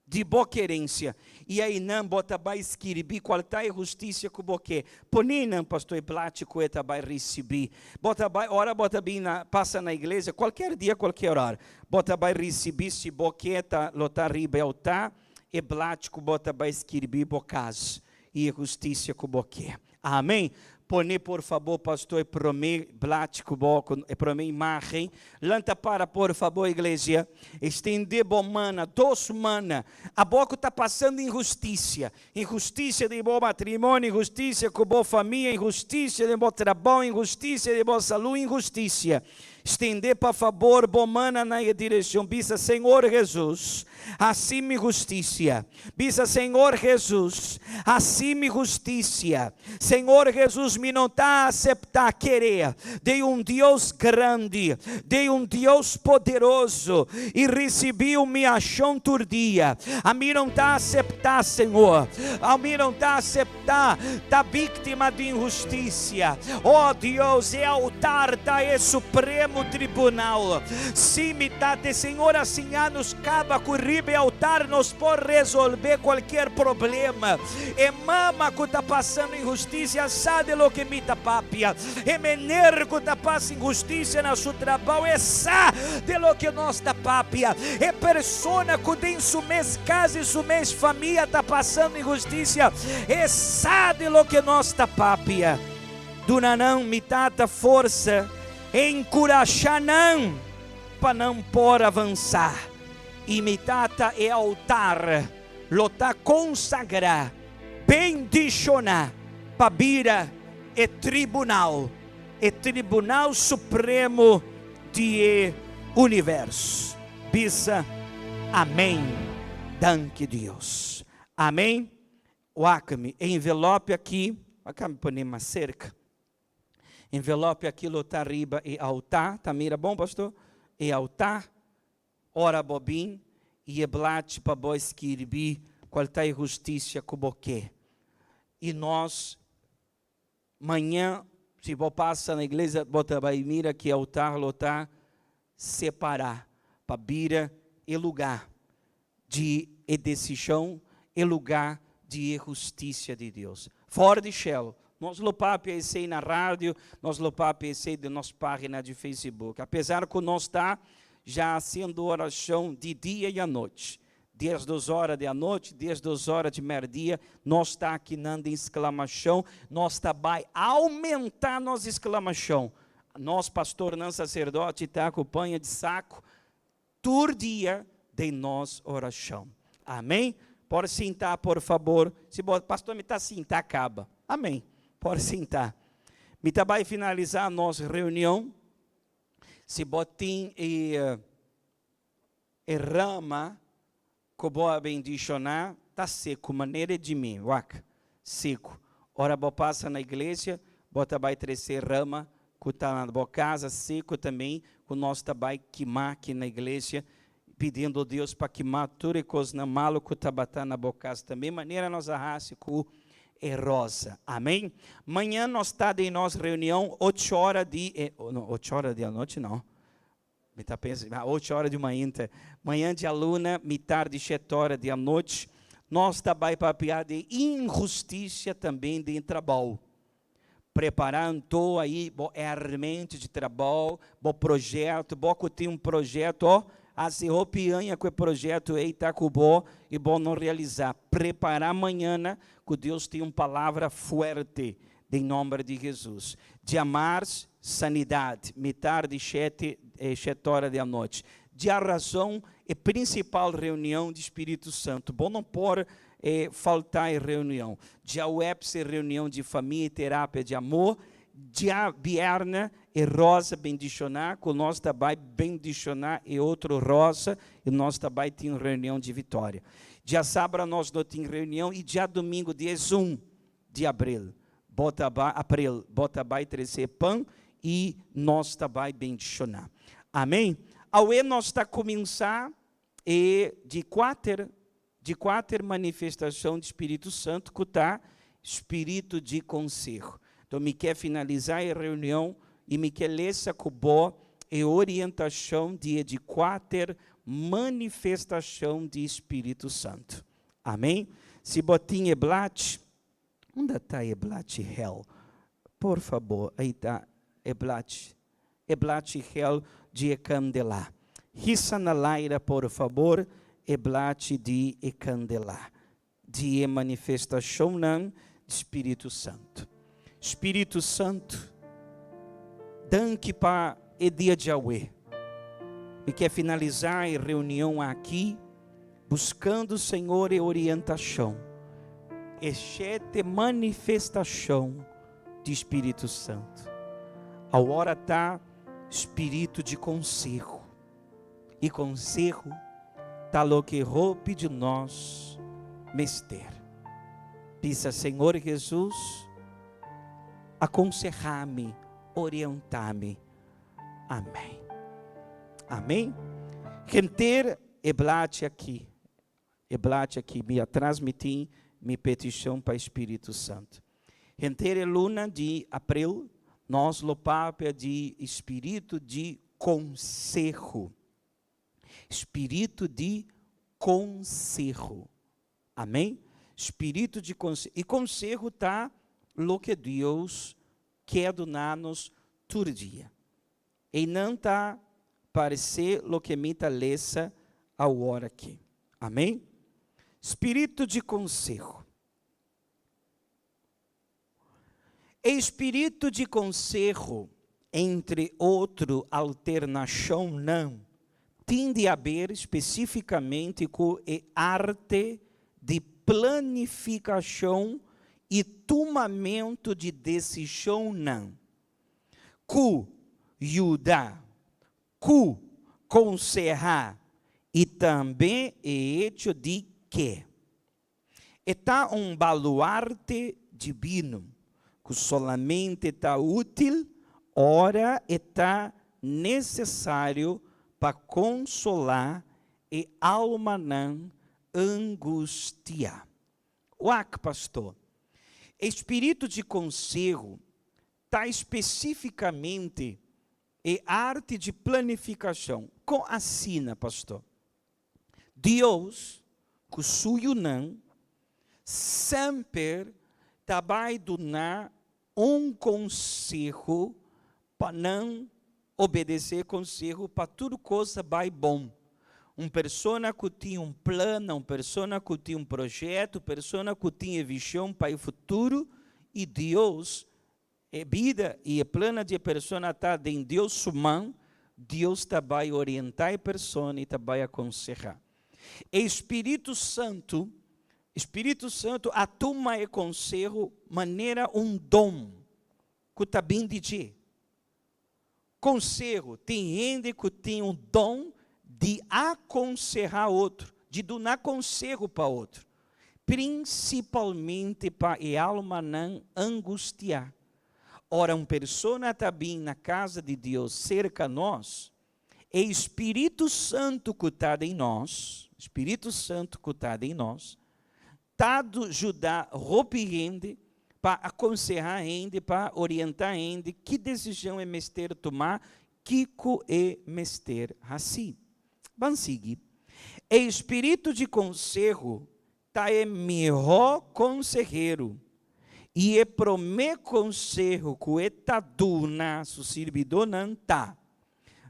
Di bo kerensia, i einan bo ta bai skirbi kual ta e hustisia ku bo ke. Pone nan, pastor, e blachi ku e ta bai risibí. Bo ta bai, ora bo ta bin na, pasa na iglesia, kualkier dia, kualkier ora, bo ta bai risibí, si bo ke ta, lo ta riba e altá, e blachi ku bo ta bai skirbi bo kas i e hustisia ku bo ke. Amen. Pone por fabor pastor e prome blachi ku bo, e prome imagen. Lanta para por fabor iglesia. Extende bo mana, dos mana. Abo ku ta pasando inhustisia, inhustisia den bo matrimonio, inhustisia ku bo famia, inhustisia den bo trabou, inhustisia den bo salu, inhustisia. Stende pa fabor bo mana na e direccion. Bisa, Señor Jesus, haci mi husticia. Bisa, Señor Jesus, haci mi husticia. Señor Jesus, mi no ta acepta kere den un Dios grandi, den un Dios poderoso y ricibi humiacion tur dia. Ami no ta acepta, Señor. Ami no ta acepta. Ta ta víktima di inhustisia. Oh Dios, e altar ta e supremo tribunal. Sí, mi Tata, e Señor a siña nos kaba ku riba e altar nos por resolvé kualkier problema. E mama ku ta pasando inhustisia sa di loke mi ta papia. E mener ku ta pasa inhustisia na su trabou e sa di loke nos ta papia. E persona ku den su mes kas i su mes famia ta pasando inhustisia e sa di loke nos ta papia. Duna nan, mi Tata, forsa, enkurashá nan. pa nan por avansá. I mi Tata e altar lo ta konsagrá, bendishoná pa bira e tribunal, e tribunal supremo di e universo. Bisa Amén. Danki Dios. Amén. Wak mi e envelope aki, wak mi pone mas serka. Envelope aki lo ta riba e altá, ta mira bon pastor? E altá, ora bo bin i e blachi pa bo skirbi kual ta e hustisia ku bo ke. I nos maña, si bo pasa na iglesia bo ta bai mira ki altar lo ta separá pa bira e lugá di e desishon, e lugá di e hustisia di Dios. For di shelu, nos lo papia esei na radio, nos lo papia esei den nos página di Facebook. Apesar ku nos ta ja hasiendo orashon di dia i anochi, diesdos ora di anochi, diesdos ora di merdia, nos ta akinan den sklamashon, nos ta bai aumentá nos sklamashon. Nos pastornan, saserdote ta ku paña di saku Tur dia den nos orashon. Amén. Por sinta por fabor. Si bo pastor mi ta sinta kaba. Amén. Por sinta. Mi ta bai finalisá nos reunion. Si bo tin e e rama ku bo a bendishoná ta seku manera di mi. Wak, seku. Ora bo pasa na iglesia, bo ta bai trese rama ku ta na bo casa seku tambe, ku nos ta bai kima aki na iglesia, pidiendo Dios pa kima tur e kosnan malu ku tabata na bo casa tambe, manera nos a hasi ku e rosa. Amen. Mañan nos ta den nos reunion ocho ora di, no, ocho ora di anochi no. Mi ta pensa, ma ocho ora di mainta. Manhã djaluna, mitar di shete ora di anochi, nos ta bai papia di inhustisia tambe den trabou. Prepará anto aí bo herment di trabou, bo projeto, bo ku tin un projeto, ó, hasi hopi aña ku e projeto ei ta ku bo i bo no realisá. Prepará mañana ku Dios tin un palabra fuerte Den nomber di Jesus. Djamars, sanidad, mitar di shete, shete ora di anochi. Djarazon, e principal reunion di Spirito Santo. Bo no por falta e reunion. Djaweps, e reunion di famia y terapia di amor. Djabierne, e rosa bendiciona, cu nos ta bay bendiciona e otro rosa y nos ta bay tin reunion di vitoria. Djasabra nos no tin reunion y djadomingo 11. Di abril, bo ta bai, april, bo ta bai trese pan i nos ta bai bendishoná. Amén. Awe nos ta kuminsá e di kuater, di kuater manifestashon di Spiritu Santu ku ta Spiritu di konseho. Enton mi ke finalisá e reunion i mi ke lesa ku bo e orientashon di e di kuater manifestashon di Spiritu Santu. Amén. Si bo tin e blachi, unda ta e blachi hel? Por fabor, ei ta e blachi, e blachi hel di e candelá. Hisa na laira, por fabor, e blachi di e candelá, di e manifestacionnan di Spiritu Santo. Spiritu Santo, danki pa e dia djawe. Mi ke finalisá e reunion aki buskando Señor e orientashon, e shete manifestashon di Spiritu Santo. Awor ta spiritu di konseho, i konseho ta loke hopi di nos mester. Bisa, Señor Jesus, akonsehá mi, orientá mi. Amén. Amén. Henter e blachi aki, e blachi aki, mi a transmití mi petishon pa e Spiritu Santu. Henter e luna di april nos lo papia di spiritu di konseho. Spiritu di konseho. Amén. Spiritu di konseho. I konseho ta loke Dios ke duna nos tur dia. Einan ta paresé loke mi ta lesa awor aki. Amén. Spiritu di konseho. E spiritu di konseho, entre otro alternashonnan. Tin di haber spesífikamente ku e arte di planifikashon i tumamentu di desishonnan ku yuda ku konsehá i tambe e echo di ke e ta un baluarte dibino ku solamente ta útil ora e ta nesesario pa konsolá e almanan angustiá. Wak, pastor, e spiritu di konseho ta spesífikamente e arte di planifikashon. Kon asina, pastor? Dios ku su yunan semper ta bai duna un konseho pa nan obedesé konseho pa tur kos a bai bon. Un persona ku tin un plana, un persona ku tin un proyekto, persona ku tin e vishon pa e futuro i Dios E bida i e plana di e persona ta den Dios su man, Dios ta bai orientá e persona i ta bai akonsehá. E Spiritu Santu, Spiritu Santu a tuma e konseho manera un don ku ta bin di dje. Konseho, Tin hende ku tin un don di akonsehá otro, di duna konseho pa otro, prinsipalmente pa e almanan angustiá. Ora un persona ta bin na kasa di Dios serka nos, e Spiritu Santu ku ta den nos, Spiritu Santu ku ta den nos, Ta juda hopi hende pa akonsehá hende, pa orientá hende ki desishon e mester tuma, kiko e mester hasi. Ban sigui. E spiritu di konseho ta e mihó konsehero i e promé konseho ku e ta duna su sirbidónan ta,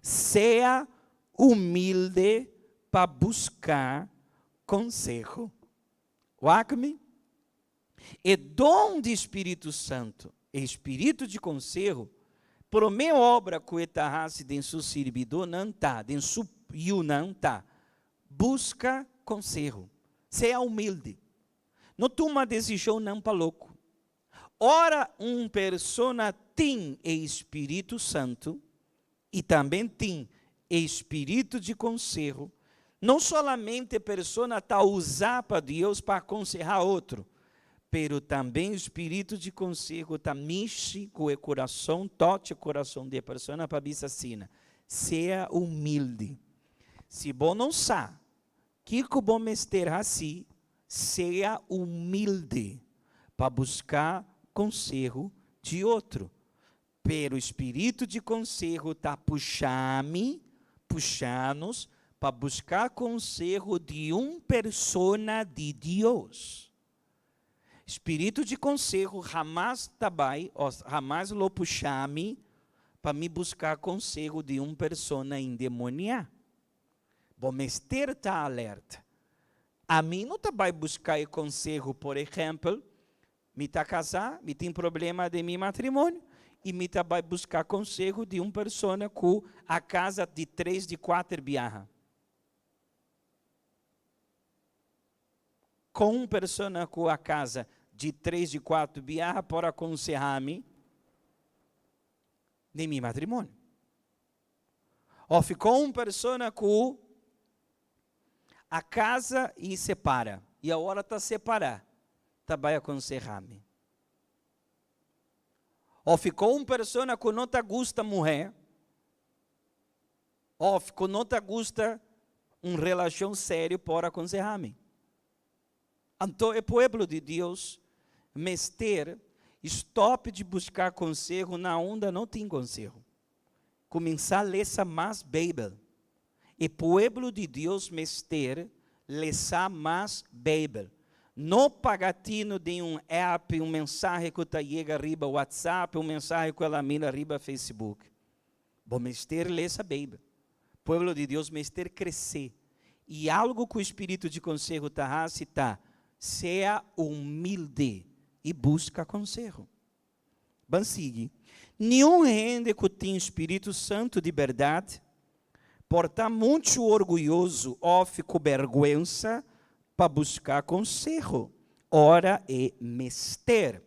Sea humilde pa buska Konseho. Wak mi. E don di Spiritu Santu, e spiritu di konseho, promé obra ku e ta hasi den su sirbidónan ta, den su yunan ta, buska konseho. Sea humilde. No tuma desishonnan pa loko. Ora un persona tin e Spiritu Santu i tambe tin e spiritu di konseho, no solamente e persona ta usá pa Dios pa akonsehá otro, pero tambe spiritu di konseho ta mishi ku e kurason, tocha e kurason di e persona pa bisa asina, Sea humilde. Si bo no sa kiko bo mester hasi, sea humilde pa buska konseho di otro. Pero spiritu di konseho ta pusha mi, pusha nos, pa buska konseho di un persona di Dios. Spiritu di konseho hamas ta bai òf hamas lo pusha mi pa mi buska konseho di un persona endemoniá. Bo mester ta alerta. Ami no ta bai buska e konseho, por ehèmpel, Mi ta kasá, mi tin problema den mi matrimonio i mi ta bai buska konseho di un persona ku a kasa di tres di kuater biaha. Kon un persona ku a kasa di tres di kuater biaha por akonsehá mi den mi matrimonio? Òf kon un persona ku a kasa i separa i awor ta separá ta bai akonsehá mi? Òf kon un persona ku no ta gusta muhé òf ku no ta gusta un relashon serio por akonsehá mi? Anto e pueblo di Dios mester stòp di buska konseho na unda no tin konseho. Kuminsá lesa mas Beibel. E pueblo di Dios mester lesa mas Beibel. No paga tinu den un app, un mensahe ku ta yega riba WhatsApp, un mensahe ku el a mira riba Facebook. Bo mester lesa Beibel. Pueblo di Dios mester kresé. I algu ku spiritu di konseho ta hasi ta, sea humilde i buska konseho. Ban sigui. Niun hende ku tin spiritu santu di bèrdat. Por ta muchu orguyoso òf ku bèrgwensa pa buska konseho ora e mester.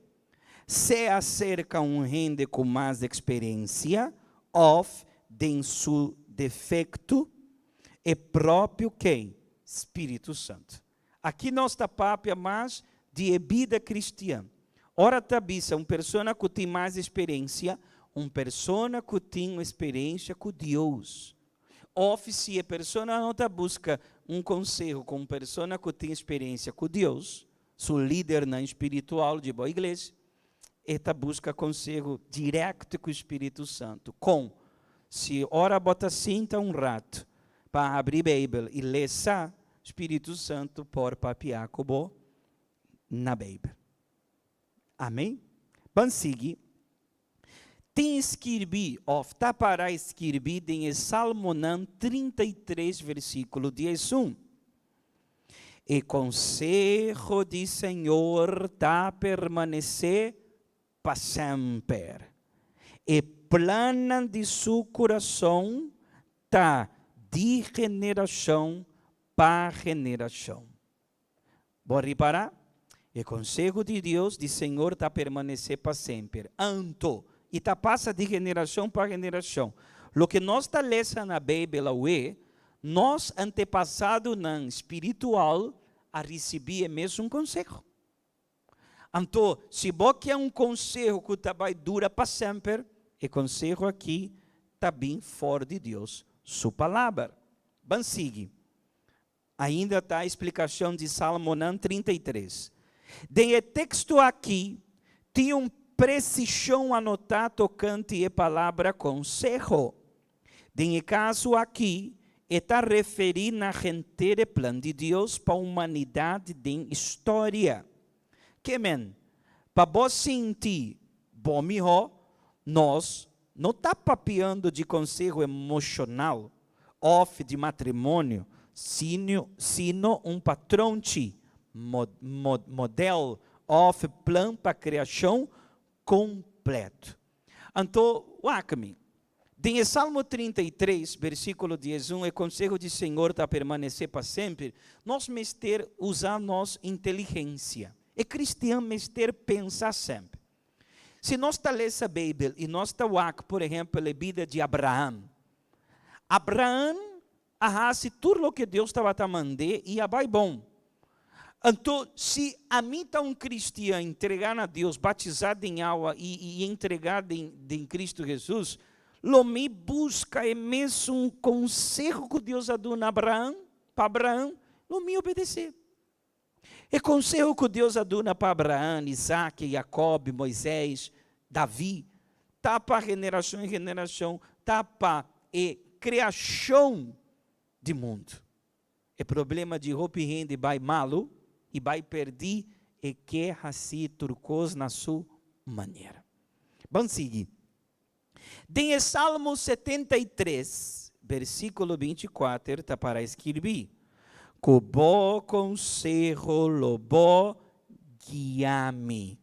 Sea serka un hende ku mas eksperensia òf den su defekto, e propio ken? Spiritu Santu. Aki nos ta papia mas di e bida kristian. Ora ta bisa un persona ku tin mas eksperensia, un persona ku tin eksperensia ku Dios. Òf si e persona no ta buska un konseho ku un persona ku tin eksperensia ku Dios, su lidernan spiritual di bo iglesia, e ta buska konseho dirèkto ku Spiritu Santu. Kon? Si ora bo ta sinta un ratu pa habri Beibel i lesa, Spiritu Santu por papia ku bo na Beibel. Amen? Ban sigui. Tin skirbí òf ta pará skirbí den e Salmonan 33 versíkulo 11. E konseho di Señor ta permanesé pa semper. E plannan di su kurason ta di generashon pa generashon. Bo a ripará? E konseho di Dios, di Señor, ta permanesé pa semper. Anto, i ta pasa di generashon pa generashon. Loke nos ta lesa na Beibel awe, nos antepasadonan spiritual a risibí e mesun konseho. Anto, si bo ke un konseho ku ta bai dura pa semper, e konseho akí ta bin for di Dios su Palabra. Ban sigui. Ainda ta e splikashon di Salmonan 33. Den e teksto akí tin un presishon anotá tokante e palabra konseho. Den e kaso akí, e ta referí na henter e plan di Dios pa humanidat den historia. Ke men, pa bo sinti bo mihó, nos no ta papiando di konseho emoshonal òf di matrimonio, sino un patronchi, modèl òf plan pa kreashon kompleto. Anto, wak mi. Den e Salmo 33, versíkulo 11, e konseho di Señor ta permanesé pa semper. Nos mester usa nos inteligensia. E kristian mester pensa semper. Si nos ta lesa Beibel i nos ta wak, por ehèmpel, e bida di Abraham. Abraham a hasi tur loke Dios tabata mand'é i a bai bon. Anto, si ami ta un kristian entregá na Dios, batizá den awa i i entregá den den Kristu Hesus, lo mi buska e mesun konseho ku Dios a duna Abraham, pa Abraham, lo mi obedesé. E konseho ku Dios a duna pa Abraham, Isaki, Yakob, Moisés, Davi, ta pa generashon en generashon, ta pa e kreashon di mundu. E problema di hopi hende bai malu i bai pèrdí e ke hasi tur kos na su manera. Ban sigui. Den e Salmo 73, versíkulo 24 ta para skirbí, Ku bo konseho lo bo guia mi,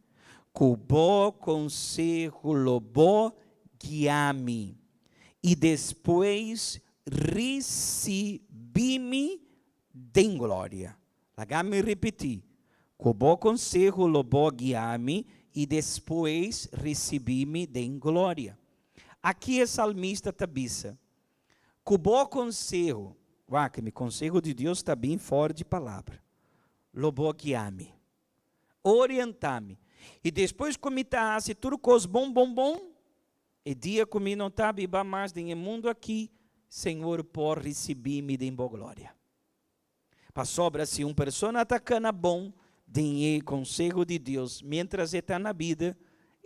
ku bo konseho lo bo guia mi, i despues risibí mi den gloria. Laga mi ripití, Ku bo konseho lo bo guia mi i despues risibí mi den gloria. Aki e salmista ta bisa, Ku bo konseho, wak, mi konseho di Dios ta bin for di Palabra, lo bo guia mi, orientá mi, i despues ku mi ta hasi tur kos bon bon bon, E dia ku mi no ta biba mas den e mundu aki, Señor por risibí mi den bo gloria. Pasobra si un persona ta kana bon den e konseho di Dios miéntras e ta na bida,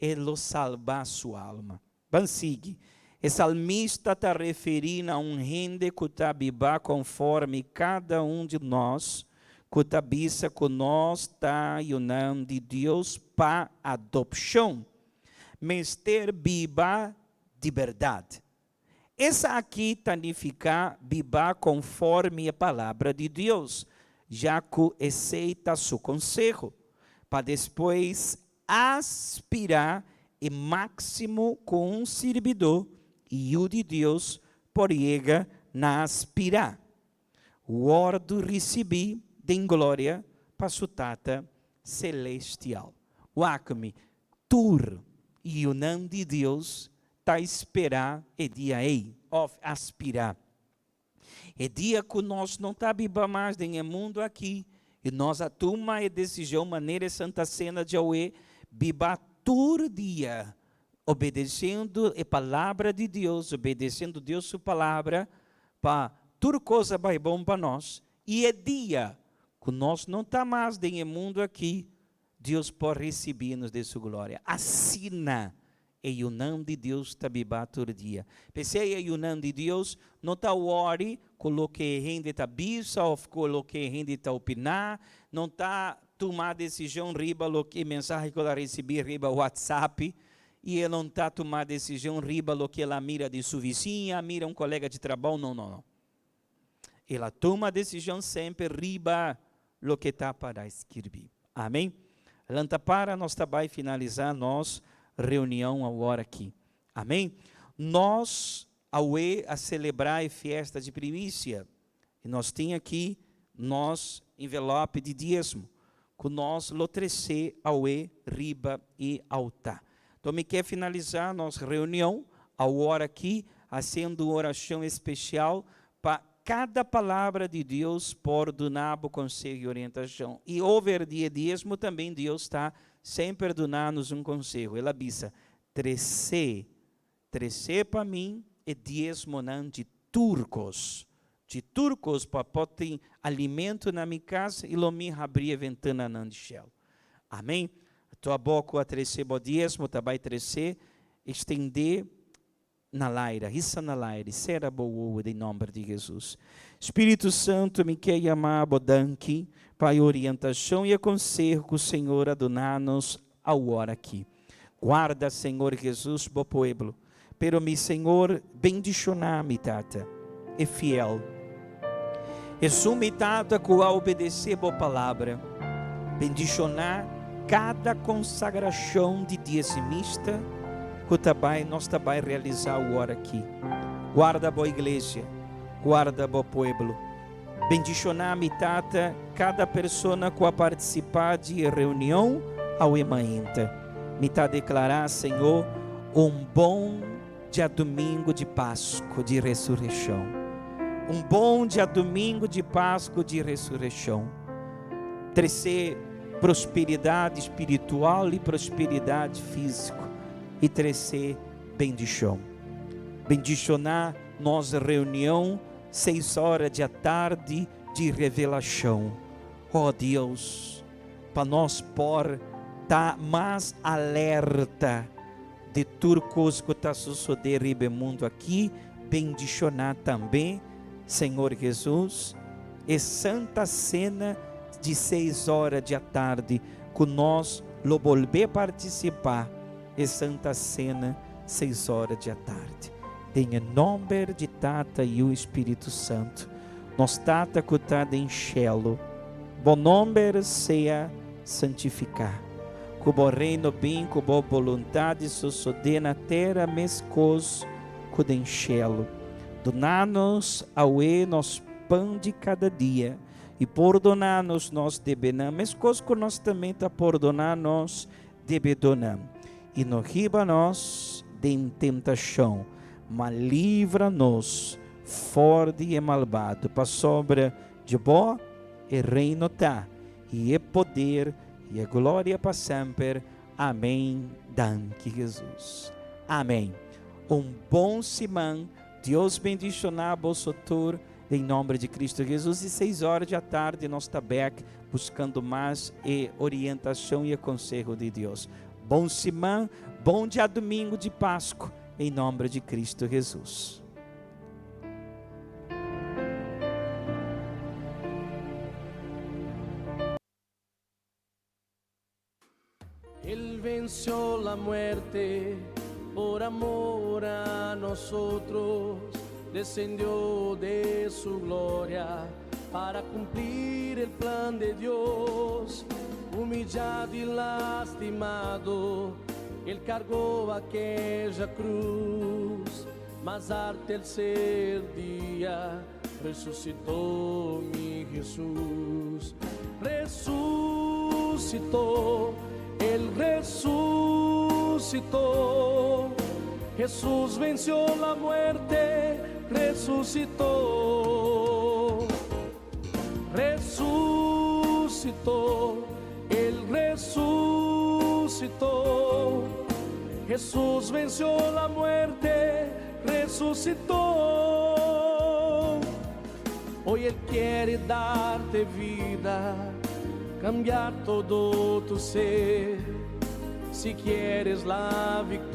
e lo salba su alma. Ban sigui. E salmista ta referí na un hende ku ta biba konforme kada un di nos ku ta bisa ku nos ta yunan di Dios pa adopshon. Mester biba di bèrdat. Esaki ta nifiká biba konforme e Palabra di Dios, ya ku esei ta su konseho, pa despues aspirá e máksimo ku un sirbidó i yu di Dios por yega. Nan a spirá wòrdu risibí den gloria pa su Tata selestial. Wak mi, tur yunan di Dios ta spera e dia ei, òf aspirá. E dia ku nos no ta biba mas den e mundu aki i nos a tuma e desishon manera e Santa Sena djawe, biba tur dia obedesiendo e Palabra di Dios, obedesiendo Dios su Palabra, pa tur kos a bai bon pa nos, i e dia ku nos no ta mas den e mundu aki, Dios por risibí nos den su gloria. Asina e yunan di Dios ta biba tur dia. P'esei e yunan di Dios no ta wòri ku loke e hende ta bisa òf ku loke e hende ta opiná, no ta tuma desishon riba loke e mensahe ku el a risibí riba WhatsApp i e no ta tuma desishon riba loke el a mira di su visiña, mira un kolega di trabou, no, no, no. El a tuma desishon semper riba loke ta para skirbí. Amén. Lanta para, nos ta bai finalisá nos reunion awor aki. Amén. Nos awe a selebrá e fiesta di primisia i nos tin aki nos envelope di diesmo ku nos lo tresé awe riba e altá. Enton mi ke finalisá nos reunion awor aki hasiendo un orashon espesial pa kada palabra di Dios por duna bo konseho i orientashon. I over di e diesmo tambe Dios ta semper duna nos un konseho. El a bisa, Tresé Tresé pa mi e diesmonan di tur kos, di tur kos pa por tin alimento na mi kas i lo mi habri e ventananan di shelu. Amen. Anto abo ku a tresé bo diesmo ta bai tresé, extendé na laira, hisa na laira i sera bo wowo den nomber di Hesus. Spiritu Santu, mi ke yama bo danki pa e orientashon i e konseho ku Señor a duna nos awor aki. Guarda, Señor Jesus, bo pueblo. Pero mi Señor, bendiciona mi tata, e fiel. Esun mi tata cu a obedece bo palabra. Bendiciona cada consagracion di diezimista cu ta bay, nos ta bay realisa awor aki. Guarda bo iglesia, guarda bo pueblo. Bendiciona mi Tata cada persona cu a participa di e reunion awe mainta. Mi ta declara, Señor, un bon djadumingo di Pasco di Resureccion. Un bon djadumingo di Pasco di Resureccion. Trece prosperidad spiritual y prosperidad fisico y trece bendicion. Bendiciona nos reunion Seis ora di atardi di revelashon. Oh Dios, pa nos por ta mas alerta di tur kos ku ta sosodé riba e mundu aki, bendishoná tambe, Señor Jesus, e Santa Sena di seis ora di atardi ku nos lo bolbe partisipá e Santa Sena seis ora di atardi. Den e nomber di Tata, Yu i Spiritu Santu. Nos Tata ku ta den shelu, bo nomber sea santifiká. Ku bo reino bin, ku bo boluntad sosodé na tera meskos ku den shelu. Duna nos awe nos pan di kada dia, i pordoná nos nos debenan meskos ku nos tambe ta pordoná nos Debedónan, i no hiba nos den tentashon, ma libra nos for di e malbado, pasobra di bo e reino ta, i e poder, i e gloria pa semper. Amen. Danki Hesus. Amen. Un bon siman. Dios bendishoná boso tur den nomber di Cristo Jesus. I seis ora di atardi nos ta bek buscando mas e orientacion i e conseho di Dios. Bon siman, bon djadumingu di Pascu em nomber di Cristo Jesus. El venció la muerte por amor a nosotros, descendió de su gloria para cumplir el plan de Dios. Humillado y lastimado, Él cargó aquella cruz. Mas al tercer día resucitó mi Jesús. Resucitó, Él resucitó. Jesús venció la muerte, resucitó. Resucitó, Él resucitó. Jesús venció la muerte, resucitó. Hoy Él quiere darte vida, cambiar todo tu ser. Si quieres la victoria.